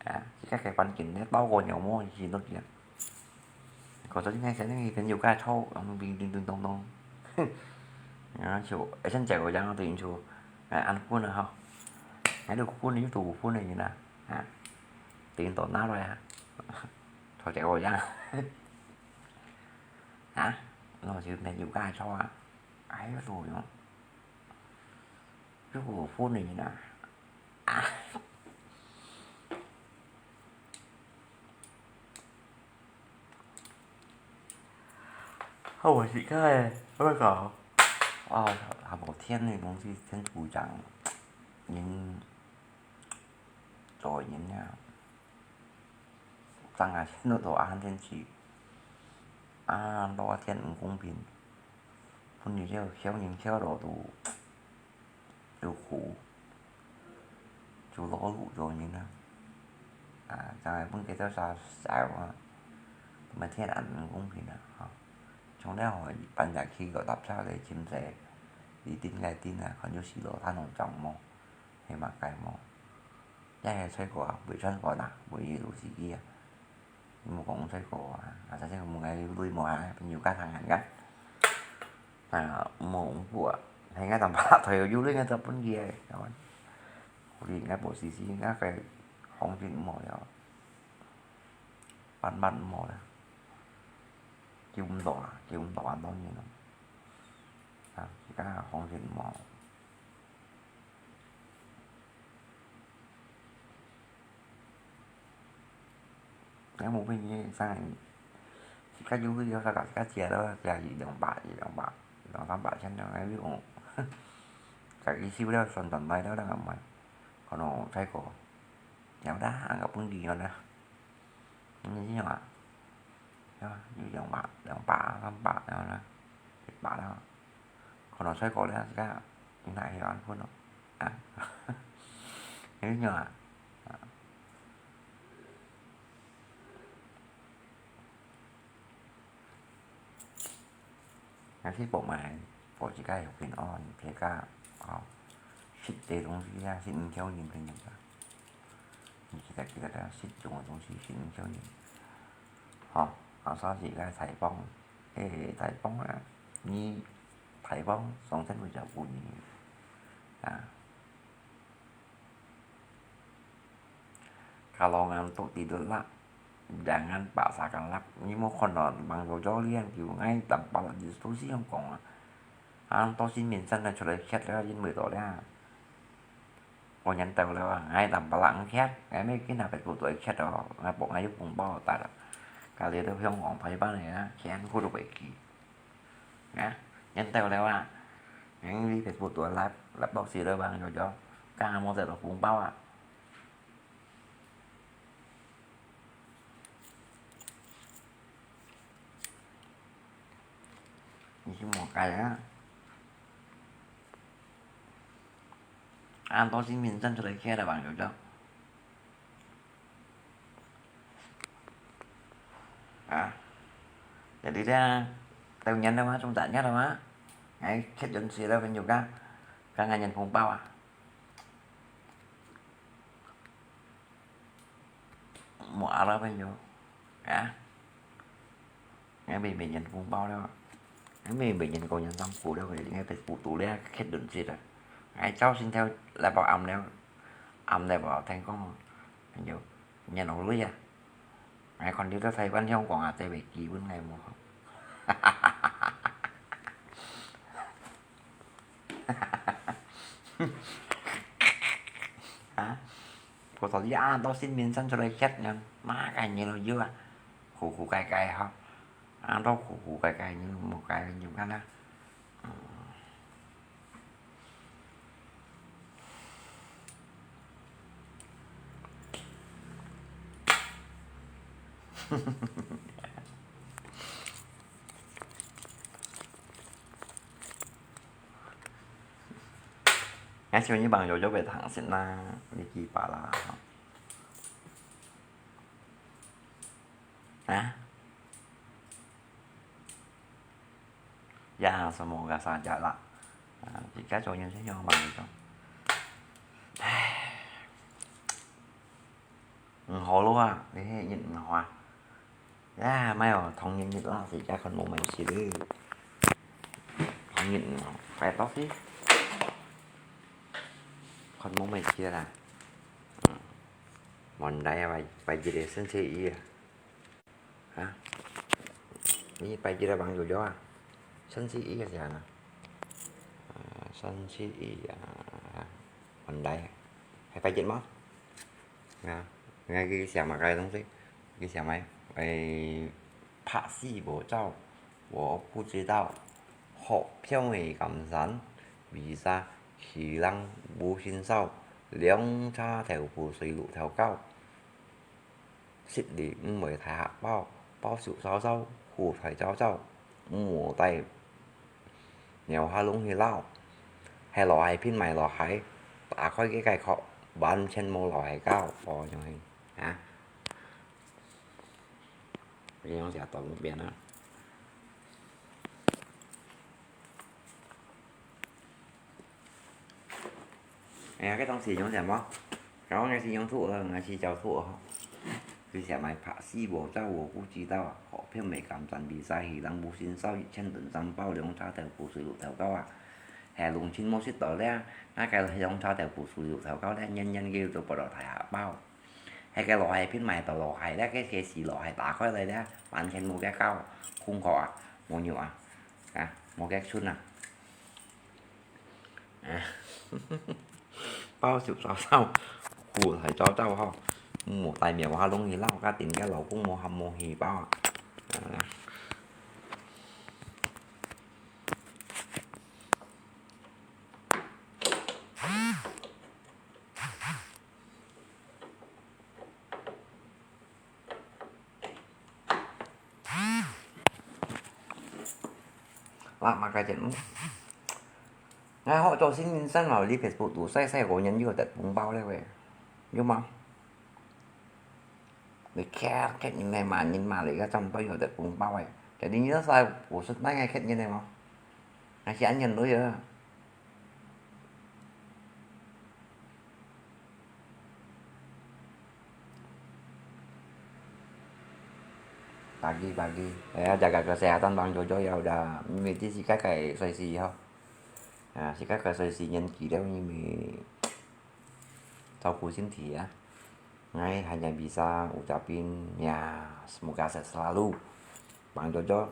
Á, chỉ các cái păn kính nha, tóc cô nhiều mô, chỉ nốt kia. Có cho những ngày sẽ những cái nhiều ca thâu, ông bình bình bình tông tông. Á, chiu, ấy, chân chạy của giang tự nhiên chiu. Á, ăn phun nữa hả? Hãy được phun, YouTube phun này như nào? Á, tự nhiên tổn não rồi hả? Thôi chạy của giang. Hả? Nó chỉ mẹ nhiều ca cho á. Ấy, rồi nó. Cái của phun này như nào? Á. Không phải chị các em, các bạn có. 哦，還無電个東西，電視正，人做人呀，正啊，現在都暗天時，啊，落電毋公平，分你這少年少老都 就苦，就勞碌做人啊。啊，正會分佢兜儕愁啊，乜天然毋公平啊，吼。從了吼，搬家去个搭車个親戚，你頂个頂啊，看就死咯，他攏掌無，係嘛該無。也係衰過啊，袂穿過啦，袂有時機啊。 你莫講衰過啊，啊，頭先問𠊎有鐳無啊，朋友家庭人家，啊，無講過啊，係𠊎當把頭有鐳，𠊎就分佢个，好哩，𠊎無時時，𠊎个行情無了，慢慢無了，救毋到啊，救毋到啊，當然咯，啊，自家行情無。 𠊎無分佢生，自家有鐳了，自家自家借咯，借一兩百、一兩百、兩三百千了，𠊎有，自家收了算轉來了，𠊎毋愛，可能再過，了啦，𠊎分佢了啦，你知無啊？ 啊，有兩百、兩百啊、三百了啦，一百了，可能衰過了，自家你哪會安分咯？啊，你知無啊？啊，還係博買，博自家有平安，自家，哦，食个東西啊，食毋少人个人家。 你記得，記得啊，食中个東西食毋少人。吼，啊，所以个大方，誒，大方啊，你大方，上天會照顧你。啊。Kalau ngantuk tidurlah, jangan paksakanlah。你莫看到Bang Jojo這樣久，𠊎當把你都是恁講啊。啊，到時面上來出來歇了，因為到了。 𠊎年到了啊，𠊎當把人歇，𠊎乜去拿別部隊歇哦，𠊎博𠊎有紅包帶了。家裡都香港排班个啊，錢付都袂記。啊，年到了啊，𠊎去別部隊來，來報喜了吧，有有，剛剛無得到紅包啊。 你去摸街啊？啊，到時面上出來歇了吧，有有。啊，jadi這，到年了嘛，中秋節了嘛，𠊎歇準時了，朋友家，看看年紅包啊。 無啊啦，朋友，啊，𠊎每每年紅包了，𠊎每每年過年辛苦了，𠊎別部隊了，歇頓息啊。𠊎朝晨頭來報暗了，暗了報天光，朋友，年好鐳啊！𠊎看你在台灣、香港啊，在北基本𠊎無好。 啊，過到你啊，到新民生出來歇呢，嘛該年咯有啊，苦苦該該哈，啊，都苦苦該該，你無該你看啊。嗯。 Ngaji ni bang Jojo betang sin na, Vicky pala. Ha? Ya, semoga saja lah. Nah, jika cowoknya sih yang bang Jojo. 毋好咯啊，你係日毋好啊。呀，莫哦，同日日啦，自家看無問題咧。同日哦，拜託去。看無問題啦。嗯，問題啊，拜，拜一个星期一啊。 啊，你拜一个bang Jojo啊？星期一个時間啊？啊，星期一啊，問題，係拜一嗎？啊，你去寫麼个東西？去寫麼个？誒，拍死無走，我不知道。好，香味甘山，微沙，喜冷無心燒，涼茶豆腐水滷豆角。食了毋會大客飽，飽燒燒燒，苦菜燥燥，毋好帶，貓下籠去撈。係老蟹拼埋老蟹，打開个蓋殼，完全無老蟹膠。哦，樣係啊。 你用寫短篇啊。哎呀，該東西用寫麼？剛剛𠊎係用圖啊，𠊎係照圖啊。佢寫埋白絲禾、燥禾、烏雞豆啊，好片梅、甘蔗、米沙、魚郎、無心燒、一千噸三包、涼茶豆腐水滷豆角啊。係，攏全無食到咧，該个涼茶豆腐水滷豆角咧，年年个都不到大下包。 該个老蟹片買到老蟹咧，該个死老蟹打開來咧，完全無个膠，空殼啊，無肉啊，啊，無个脣啊。啊，飽燒燒燒，苦菜燥燥吼，無帶貓下籠去撈，家庭个老公無喊無去飽啊。啊。 啦，麼个節目？𠊎學做新人生哦，你Facebook度晒晒，五年又得紅包了喂，有嗎？你看，看你那罵人罵了一个差不多有得紅包哎，jadi你都晒五十那个看见了嗎？那些安全都有。 Pagi, pagi. Eh, jaga kesehatan, Bang Jojo ya, udah mimiti si kakak 歲數 ho. Ah, si kakak 歲數 年紀了，你們照顧身體啊。 Ngai hanya bisa ucapin, ya, semoga sehat selalu. Bang Jojo,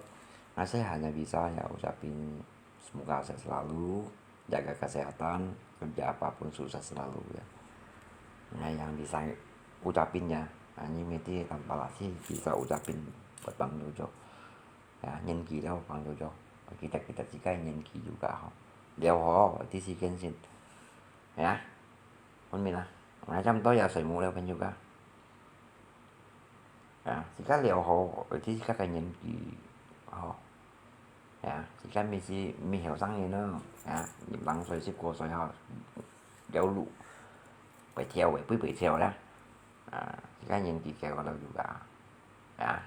ngai hanya bisa ya ucapin semoga sehat selalu, jaga kesehatan, kerja apapun sukses selalu ya. Ngai yang bisa ucapin ya, ah, ni mesti tanpa lasi bisa ucapin buat Bang Jojo. Ya, 年紀了，Bang Jojo, kita-kita 自家年紀有个吼，了吼，第四件事。Ya, 分明啊，我差不多也睡目了，朋友家。啊，自家了吼，而且自家个年紀吼，啊，自家咪係咪後生人咯，啊，二十歲、十九歲吼，了路，會跳个，會會跳啦，啊，自家年紀个我都有个，啊。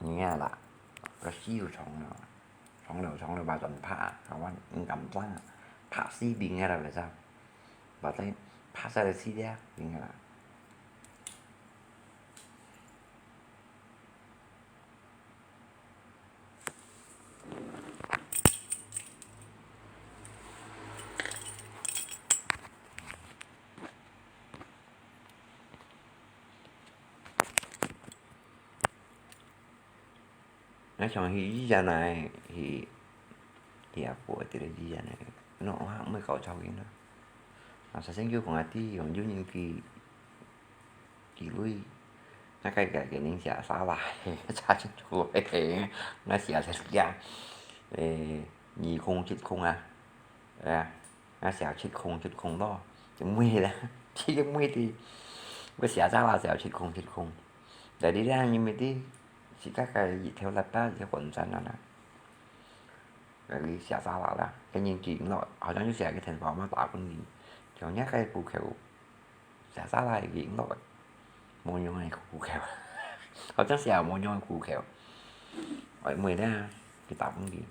你啊啦，个死又長了，長了長了，把人拍啊，我毋敢爭啊，拍死兵啊啦，為啥？把這拍下來死了，兵啊啦。 𠊎想去醫院啊，去，去阿婆个醫院啊，喏，哇，毋會搞錯个喏。啊，首先叫講啊，弟用有人去，去累，那个个个人寫啥啦，查清楚，𠊎寫寫寫，誒，二空七空啊，係啊。 啊，寫七空七空咯，就毋會啦，這个毋會的，我寫啥啦，寫七空七空。Jadi咧，因為這自家个日頭落到這寒山啊啦，該寫啥啦啦，个人記毋落，好像就寫个電話嘛打分你，像若个戶口，寫啥啦个記毋落，無用个戶口，好像寫無用个戶口，哎，毋會啦，去打分你。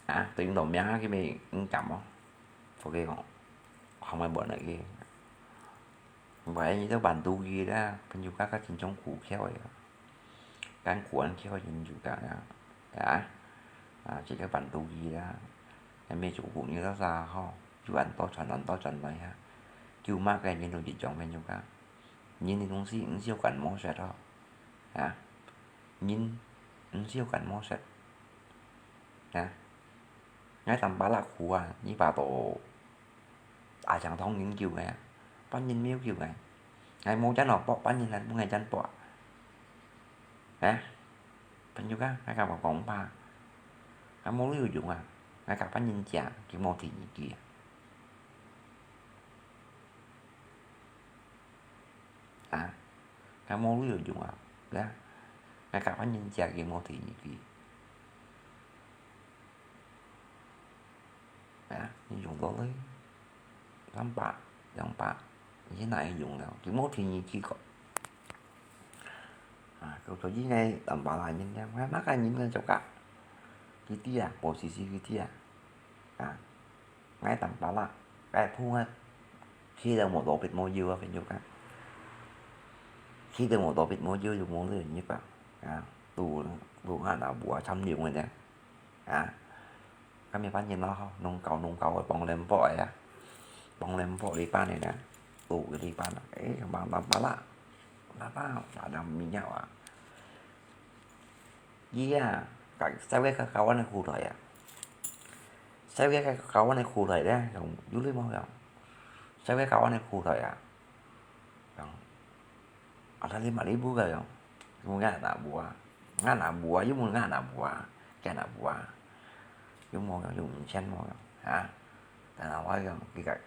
啊，對你老命啊，佢咪毋敢哦。OK講，後尾問來个，萬一都萬度去啦，朋友家家真正苦口个，艱苦安口朋友家啊，啊，啊，這个萬度去啦，還沒做苦你到啥吼，就恁多傳，恁多傳來啊，救麼个人都一種朋友家，人个東西毋需要感冒說哦，啊，人毋需要感冒說，啊。 𠊎當巴拉苦啊，你把到阿強同人救个啊，半人沒有救个。𠊎無錢咯，博半人來分𠊎錢博。哎，朋友啊，𠊎甲你講吧，𠊎無路用啊，𠊎甲別人借，佢無提你去啊。啊，𠊎無路用啊，啊，𠊎甲別人借，佢無提你去。 啊，你用到咧，三百、兩百，你去哪位用了？佢無提你去過。啊，到所以呢，淡薄仔人呢，𠊎麼个人呢做个？佢知啊，無時時佢知啊。啊，𠊎淡薄仔，𠊎碰啊，去到無多必無要啊，朋友啊。去到無多必無要，就無人入啊。啊，都，都還拿無啊，參用个呢。 啊，該麼个人咯，弄搞弄搞个，幫人博个啊，幫人博這班个呢，有个這班啊，誒，忙忙忙啦，忙忙忙到明了啊。佢啊，該，細个教阮个苦代啊，細个教阮个苦代咧，有，有理無用？細个教阮个苦代啊，用。 啊，但係嘛，你無个用，有無𠊎拿無啊？𠊎拿無啊，有無𠊎拿無啊？佢拿無啊？有無用？有五千無用？啊？但係𠊎講，佢个，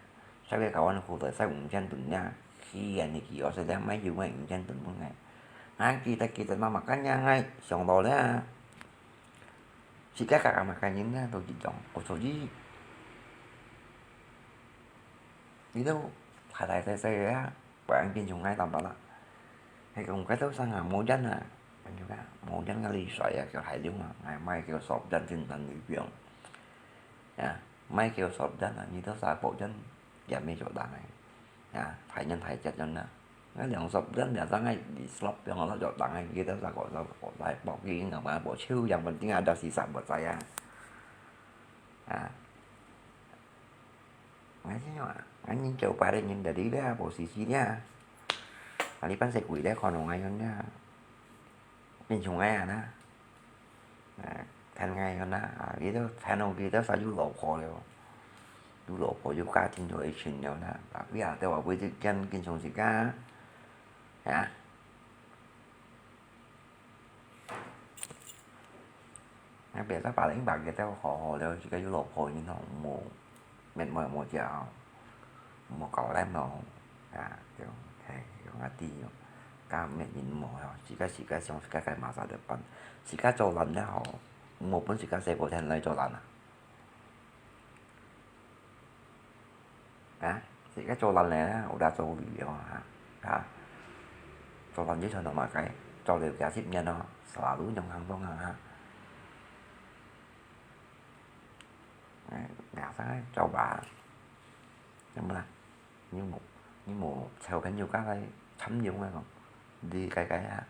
細个教阮苦代，使五千銀呀，去年个佢，我說你買油買五千銀分𠊎。𠊎記得記得嘛嘛，今日𠊎想到了啊。自家家嘛，今日呢，都一樣，我所以，你都大大細細个啊。 Bang緊像𠊎淡薄啦。係講該兜生啊，無錢啊，朋友啊，無錢个理財啊，叫大量啊，𠊎買叫soft drink真正有用。啊，買叫soft drink啊，你兜儕保證也無做得个。啊，大人大隻人啊，𠊎兩soft drink兩三个，你slop用啊，做得个，你兜儕个，个，个，來保證个嘛，保守樣本定啊，到時煞無在啊。啊。 𠊎知啊，𠊎人做白个人就你咧，無時時咧。啊，你半世紀咧，看到𠊎樣咧，變像𠊎啊啦。啊，聽𠊎樣啦，啊，佢兜聽到佢兜儕有老婆了，有老婆有家庭就一群了啦。啊，不要對我為這件變成自家，啊。 該別个白領白个都好好了，自家有老婆人吼，無，乜無無食，無搞爛咯，啊，就，嘿，用啊知哦，該乜人無哦，自家自家想自家个馬殺得辦，自家做爛了吼，無分自家細婆聽來做爛啊。 啊，自家做爛咧，有得做旅遊啊，啊，做爛就算到麼个，做了幾十年咯，selalu用行動啊，啊。哎，biasa做吧，有無啦？你無，你無交朋友，該來參用啊，你該該啊。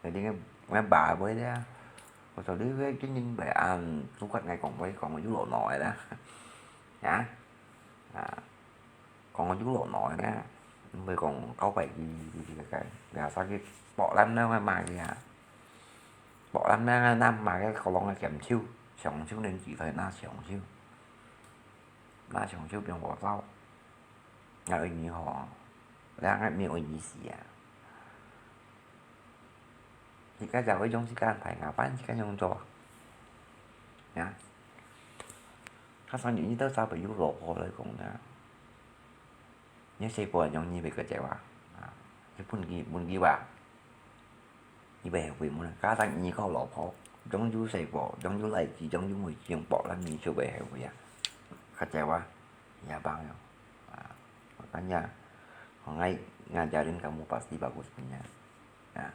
Jadi ngan, ngan ba bơi dia. Có sao đi với cái nhìn bài an, tu cắt ngay còn với còn với lỗ nổi đó. Hả? À, còn với lỗ nổi đó. Với còn có phải gì, gì, gì cái, là sao cái bỏ lắm nó mà, mà gì hả? Bỏ lắm nó năm mà cái cầu lông nó kèm chiêu, sống chiêu nên chỉ thời nó sống chiêu. Nó sống chiêu變bỏ tao. 𠊎愛你好，然後𠊎無愛你死啊！自家就愛用自家个大牙板，自家用做。啊，較少人你兜做朋友老婆來講啦，你細婆用你會个接啊？啊，你分佢，分佢吧。 你會後悔無啦？加上你个老婆，總有細婆，總有倈仔，總有妹子，用薄爛泥就會後悔啊！較早啊，也棒喲。啊，makanya，我愛ngajarin kamu pasti bagus punya。啊，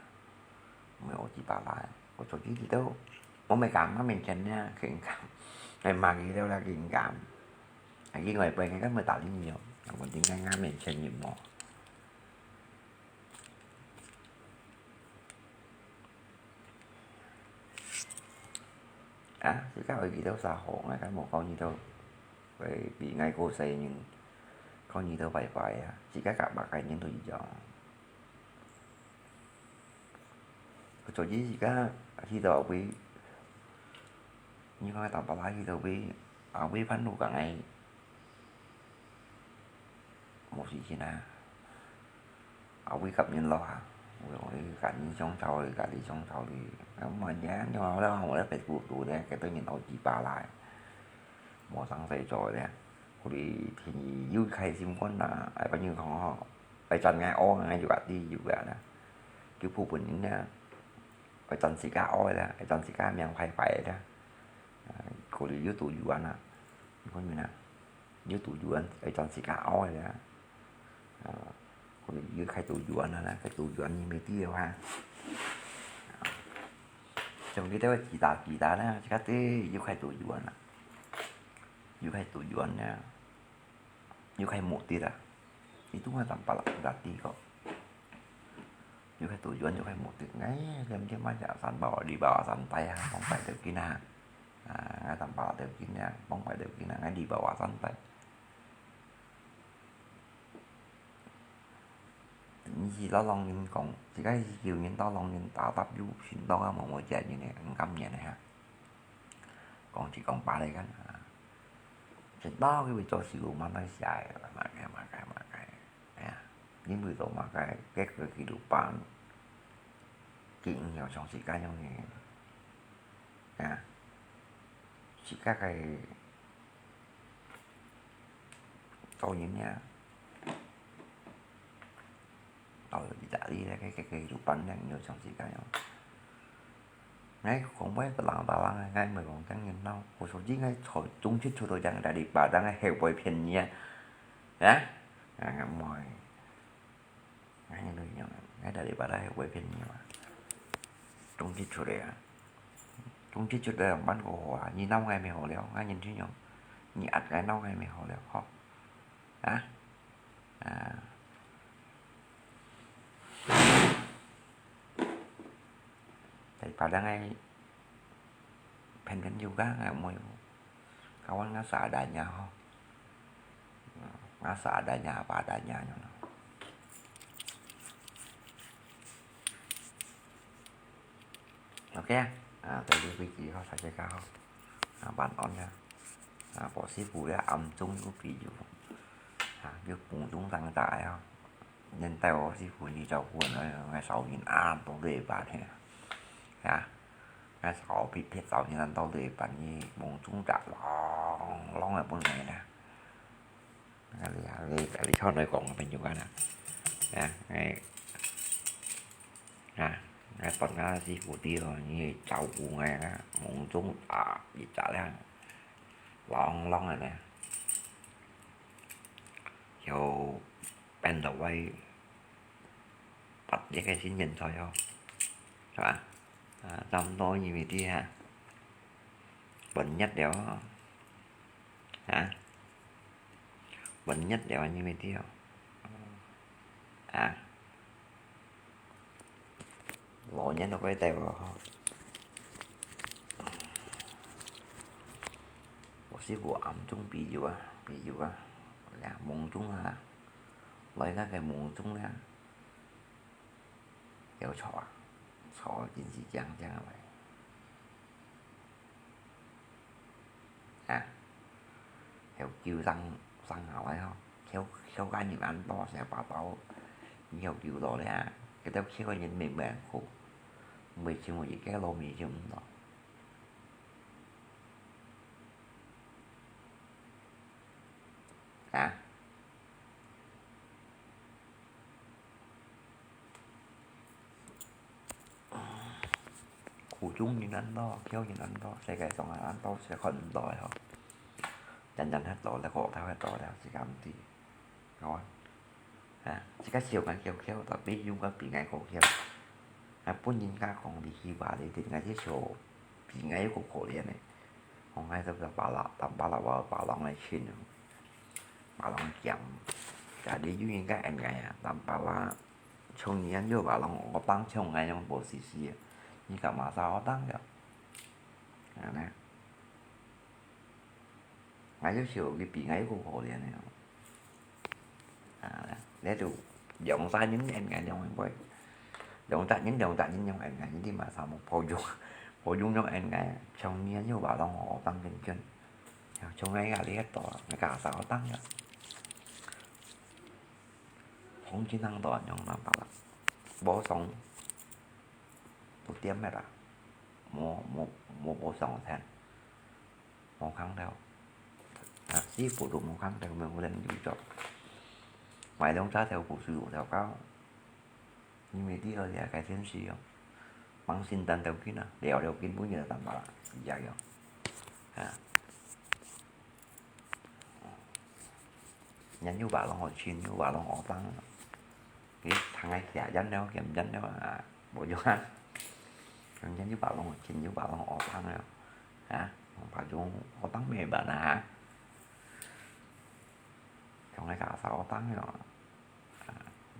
無有幾巴拉，我做自己都，我毋敢，我面前呢，更敢，哎，罵佢兜啦，更敢。啊，佢外背，佢敢會打理你哦，我點解我面前你無？ 啊，自家愛幾多儕好，𠊎敢無講你兜，會比𠊎過世人，講你兜壞壞啊，自家甲麼个人都一樣。所以自家去到位，你看到巴拉去到位，啊，位半路講哎，無時間啊。啊，會甲人落啊，會，會甲人相吵哩，甲你相吵哩。啊，毋然呢，你看，我咧，我咧Facebook度咧，幾多人學吉巴拉，無生事做咧。佢哋天氣又開心慣啦，哎，朋友講吼，哎，真愛學，哎，就甲你有啊啦。就普通人呢，哎，真自家學啦，哎，真自家命壞壞啦。啊，佢哋又讀幼稚園啦，你看有啦，又讀幼稚園，哎，真自家學啦。啊，佢哋又開讀幼稚園啦，開讀幼稚園你毋知啊。像佢兜个吉他，吉他呢，自家知又開讀幼稚園啦，又開讀幼稚園呢，又開目的啦，你都係淡薄啦，啦知个。又開讀幼稚園又開目的，哎，點點啊，呀，三寶，二寶，三代啊，放擺條筋啊，啊，淡薄條筋啊，放擺條筋啊，哎，二寶啊，三代。 你是摎老人講，自家是救人，摎老人打打有信道啊，無無食人个，毋甘願个哈。講是講白來看啊，一到佢會做事務，慢慢寫个，嘛个嘛个嘛个，哎呀，你為做麼个，結果佢就辦，佢毋曉像自家樣个，啊，自家个 做人呀，到底在哪裡咧？該，該，該，有半兩有像自家樣。𠊎講話不啷當啷，𠊎毋係講聽人鬧，我手機𠊎從中秋節到這下，大禮拜當个後背騙你啊，啊？啊，毋會。 𠊎人都一樣，𠊎大禮拜來會騙你嘛。中秋節个啊，中秋節个辦過好啊，你鬧𠊎乜好了，𠊎人就樣，你壓𠊎鬧𠊎乜好了，吼。啊？啊。大禮拜來𠊎 騙人有个，𠊎無有。Kawan nggak seadanya ho. Nggak seadanya apa adanya nyo. OK啊，啊，到這為止吼，大家好。啊，晚安啊。啊，我師傅也暗中有備注。啊，有補充當大吼。 恁兜師傅你照顧，𠊎，𠊎掃人啊，到底會辦嘿。啊，𠊎掃撇撇掃人啊，到底會辦，你望中隻啷啷个分𠊎啦。啊，你，你，你坐來講个朋友啊，啊，𠊎，啊，𠊎分啊師傅知哦，你照顧𠊎啦，望中啊，一隻啦，啷啷个呢，又變到位。 八月个新年菜哦，係吧？啊，差毋多你乜知啊，分熱了哦，啊，分熱了你乜知哦，啊，老年都快到了吼。我試過暗中比喻啊，比喻啊，呀，夢中啊，來那個夢中啊。 有錯啊，錯真是正正个。啊，有救生，生下來吼，救，救个人恁多，成把刀，你有救到咧啊，佢兜救个人命命苦，毋會像我一個老命就毋到。啊？ 苦中人恁多，救人恁多，世界上啊恁多，世界看毋到个吼。人人遐多，咧過頭遐多了，自家毋知，係無？啊，自家笑𠊎翹翹，tapi用个比𠊎過翹。啊，分人家講你虛華，你定𠊎去笑，比𠊎又過可憐个。講𠊎都个巴拉，當巴拉話巴郎來親哦。 巴郎鹹。Jadi you應該恁樣啊，當巴拉，像你恁樣巴郎，我當像𠊎樣無事事啊，你幹嘛殺我當个？啊呢？𠊎就笑佢比𠊎還可憐个。啊呢，你就兩儕人恁樣樣會，兩隻人兩隻人樣恁樣，你嘛差無保重，保重樣恁樣，像你恁樣巴郎，我當緊緊。 從來也你个多，你个啥个當呀？好講真行到恁樣，辦法啦，無上都點个啦，無無無無上个錢，無空調，啊，師傅都無空調，無能有做，買兩隻條布水五條膠，因為知道這个天時哦，忙先單條筋啊，了了筋本日就淡薄啦，一樣樣，啊。 人有話攏好親，有話攏好聽。你聽个徛遠了，嫌遠了啊，無用啊。人有話攏好親，有話攏好聽了，啊，把種好聽咩辦啊？像个家嫂好聽了，啊，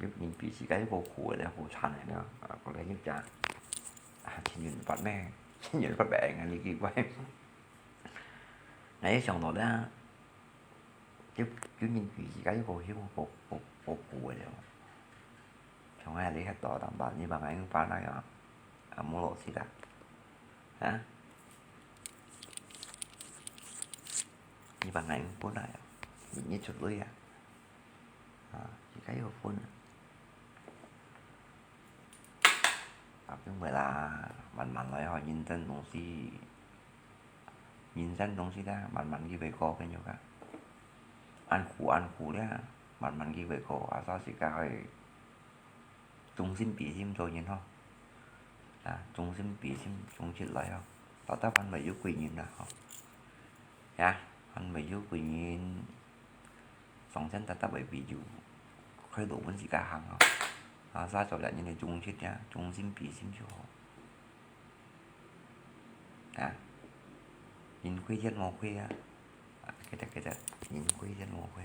有人比自家又好苦个了，好慘个了，啊，過來又講，啊，親人發咩，親人發病啊，你奇怪。𠊎一想到了， 就就人比自家又好，又好好好苦个了。像𠊎這歇到淡薄，你幫𠊎用搬來啊，啊，無老實啦，啊？你幫𠊎用搬來啊，你你出鐳啊，啊，自家又分啊。 啊，毋會啦，慢慢來吼，人生東西，人生東西啦，慢慢去會過，朋友啊。恁苦恁苦啦，慢慢去會過，啊，啥時間會將心比心做人吼。啊，將心比心，將心來吼，大家還會有貴人啦吼。呀，還會有貴人。 上天搭搭會比喻，開路分自家行哦。啊，啥做了人个忠心呀，忠心比心就好。啊，人虧天無虧啊。啊，記得記得，人虧天無虧。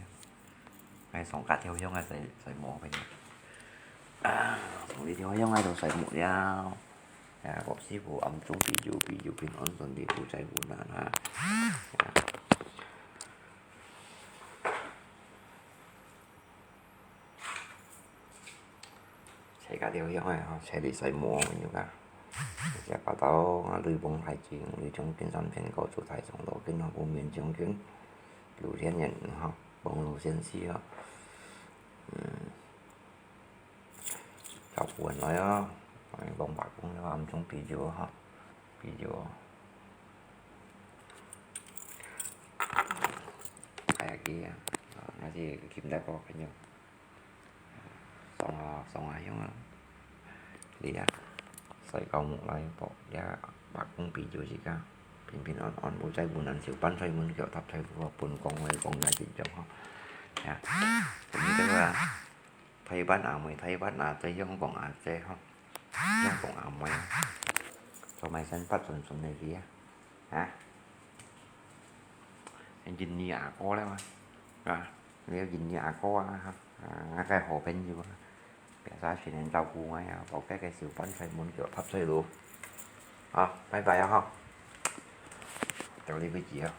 哎，上家條香啊，在在摸朋友。啊，上這條香啊，都在摸了。啊，各師傅暗中比喻，比喻平安順利，福財無難啊。啊。 在家裡有樣个吼，在裡晒毛个啊。這把刀啊，雷公太極，雷公金山片，高出太上道，金毫无面将军，有钱人吼，帮助先师吼。嗯，照顾人来啊，哎，讲白讲了，暗中比喻吼。 比喻。哎呀，佢啊，啊，那是金大哥朋友。送啊，送啊，用啊。你啊，晒高木來，博，也白讲比喻自家，平平安安，无灾无难，少搬出门，脚踏出路，本讲话讲来真正吼。呀，咁你个啊。 台灣阿妹、台灣阿姐、香港阿姐吼，香港阿妹，做麼生活順順利利啊？啊？印尼阿哥了嘛，啊？你有印尼阿哥啊？啊，𠊎个好朋友啊，別儕全然照顧𠊎啊，無該个小販出門腳踏出路。好，拜拜啊吼，到這為止啊。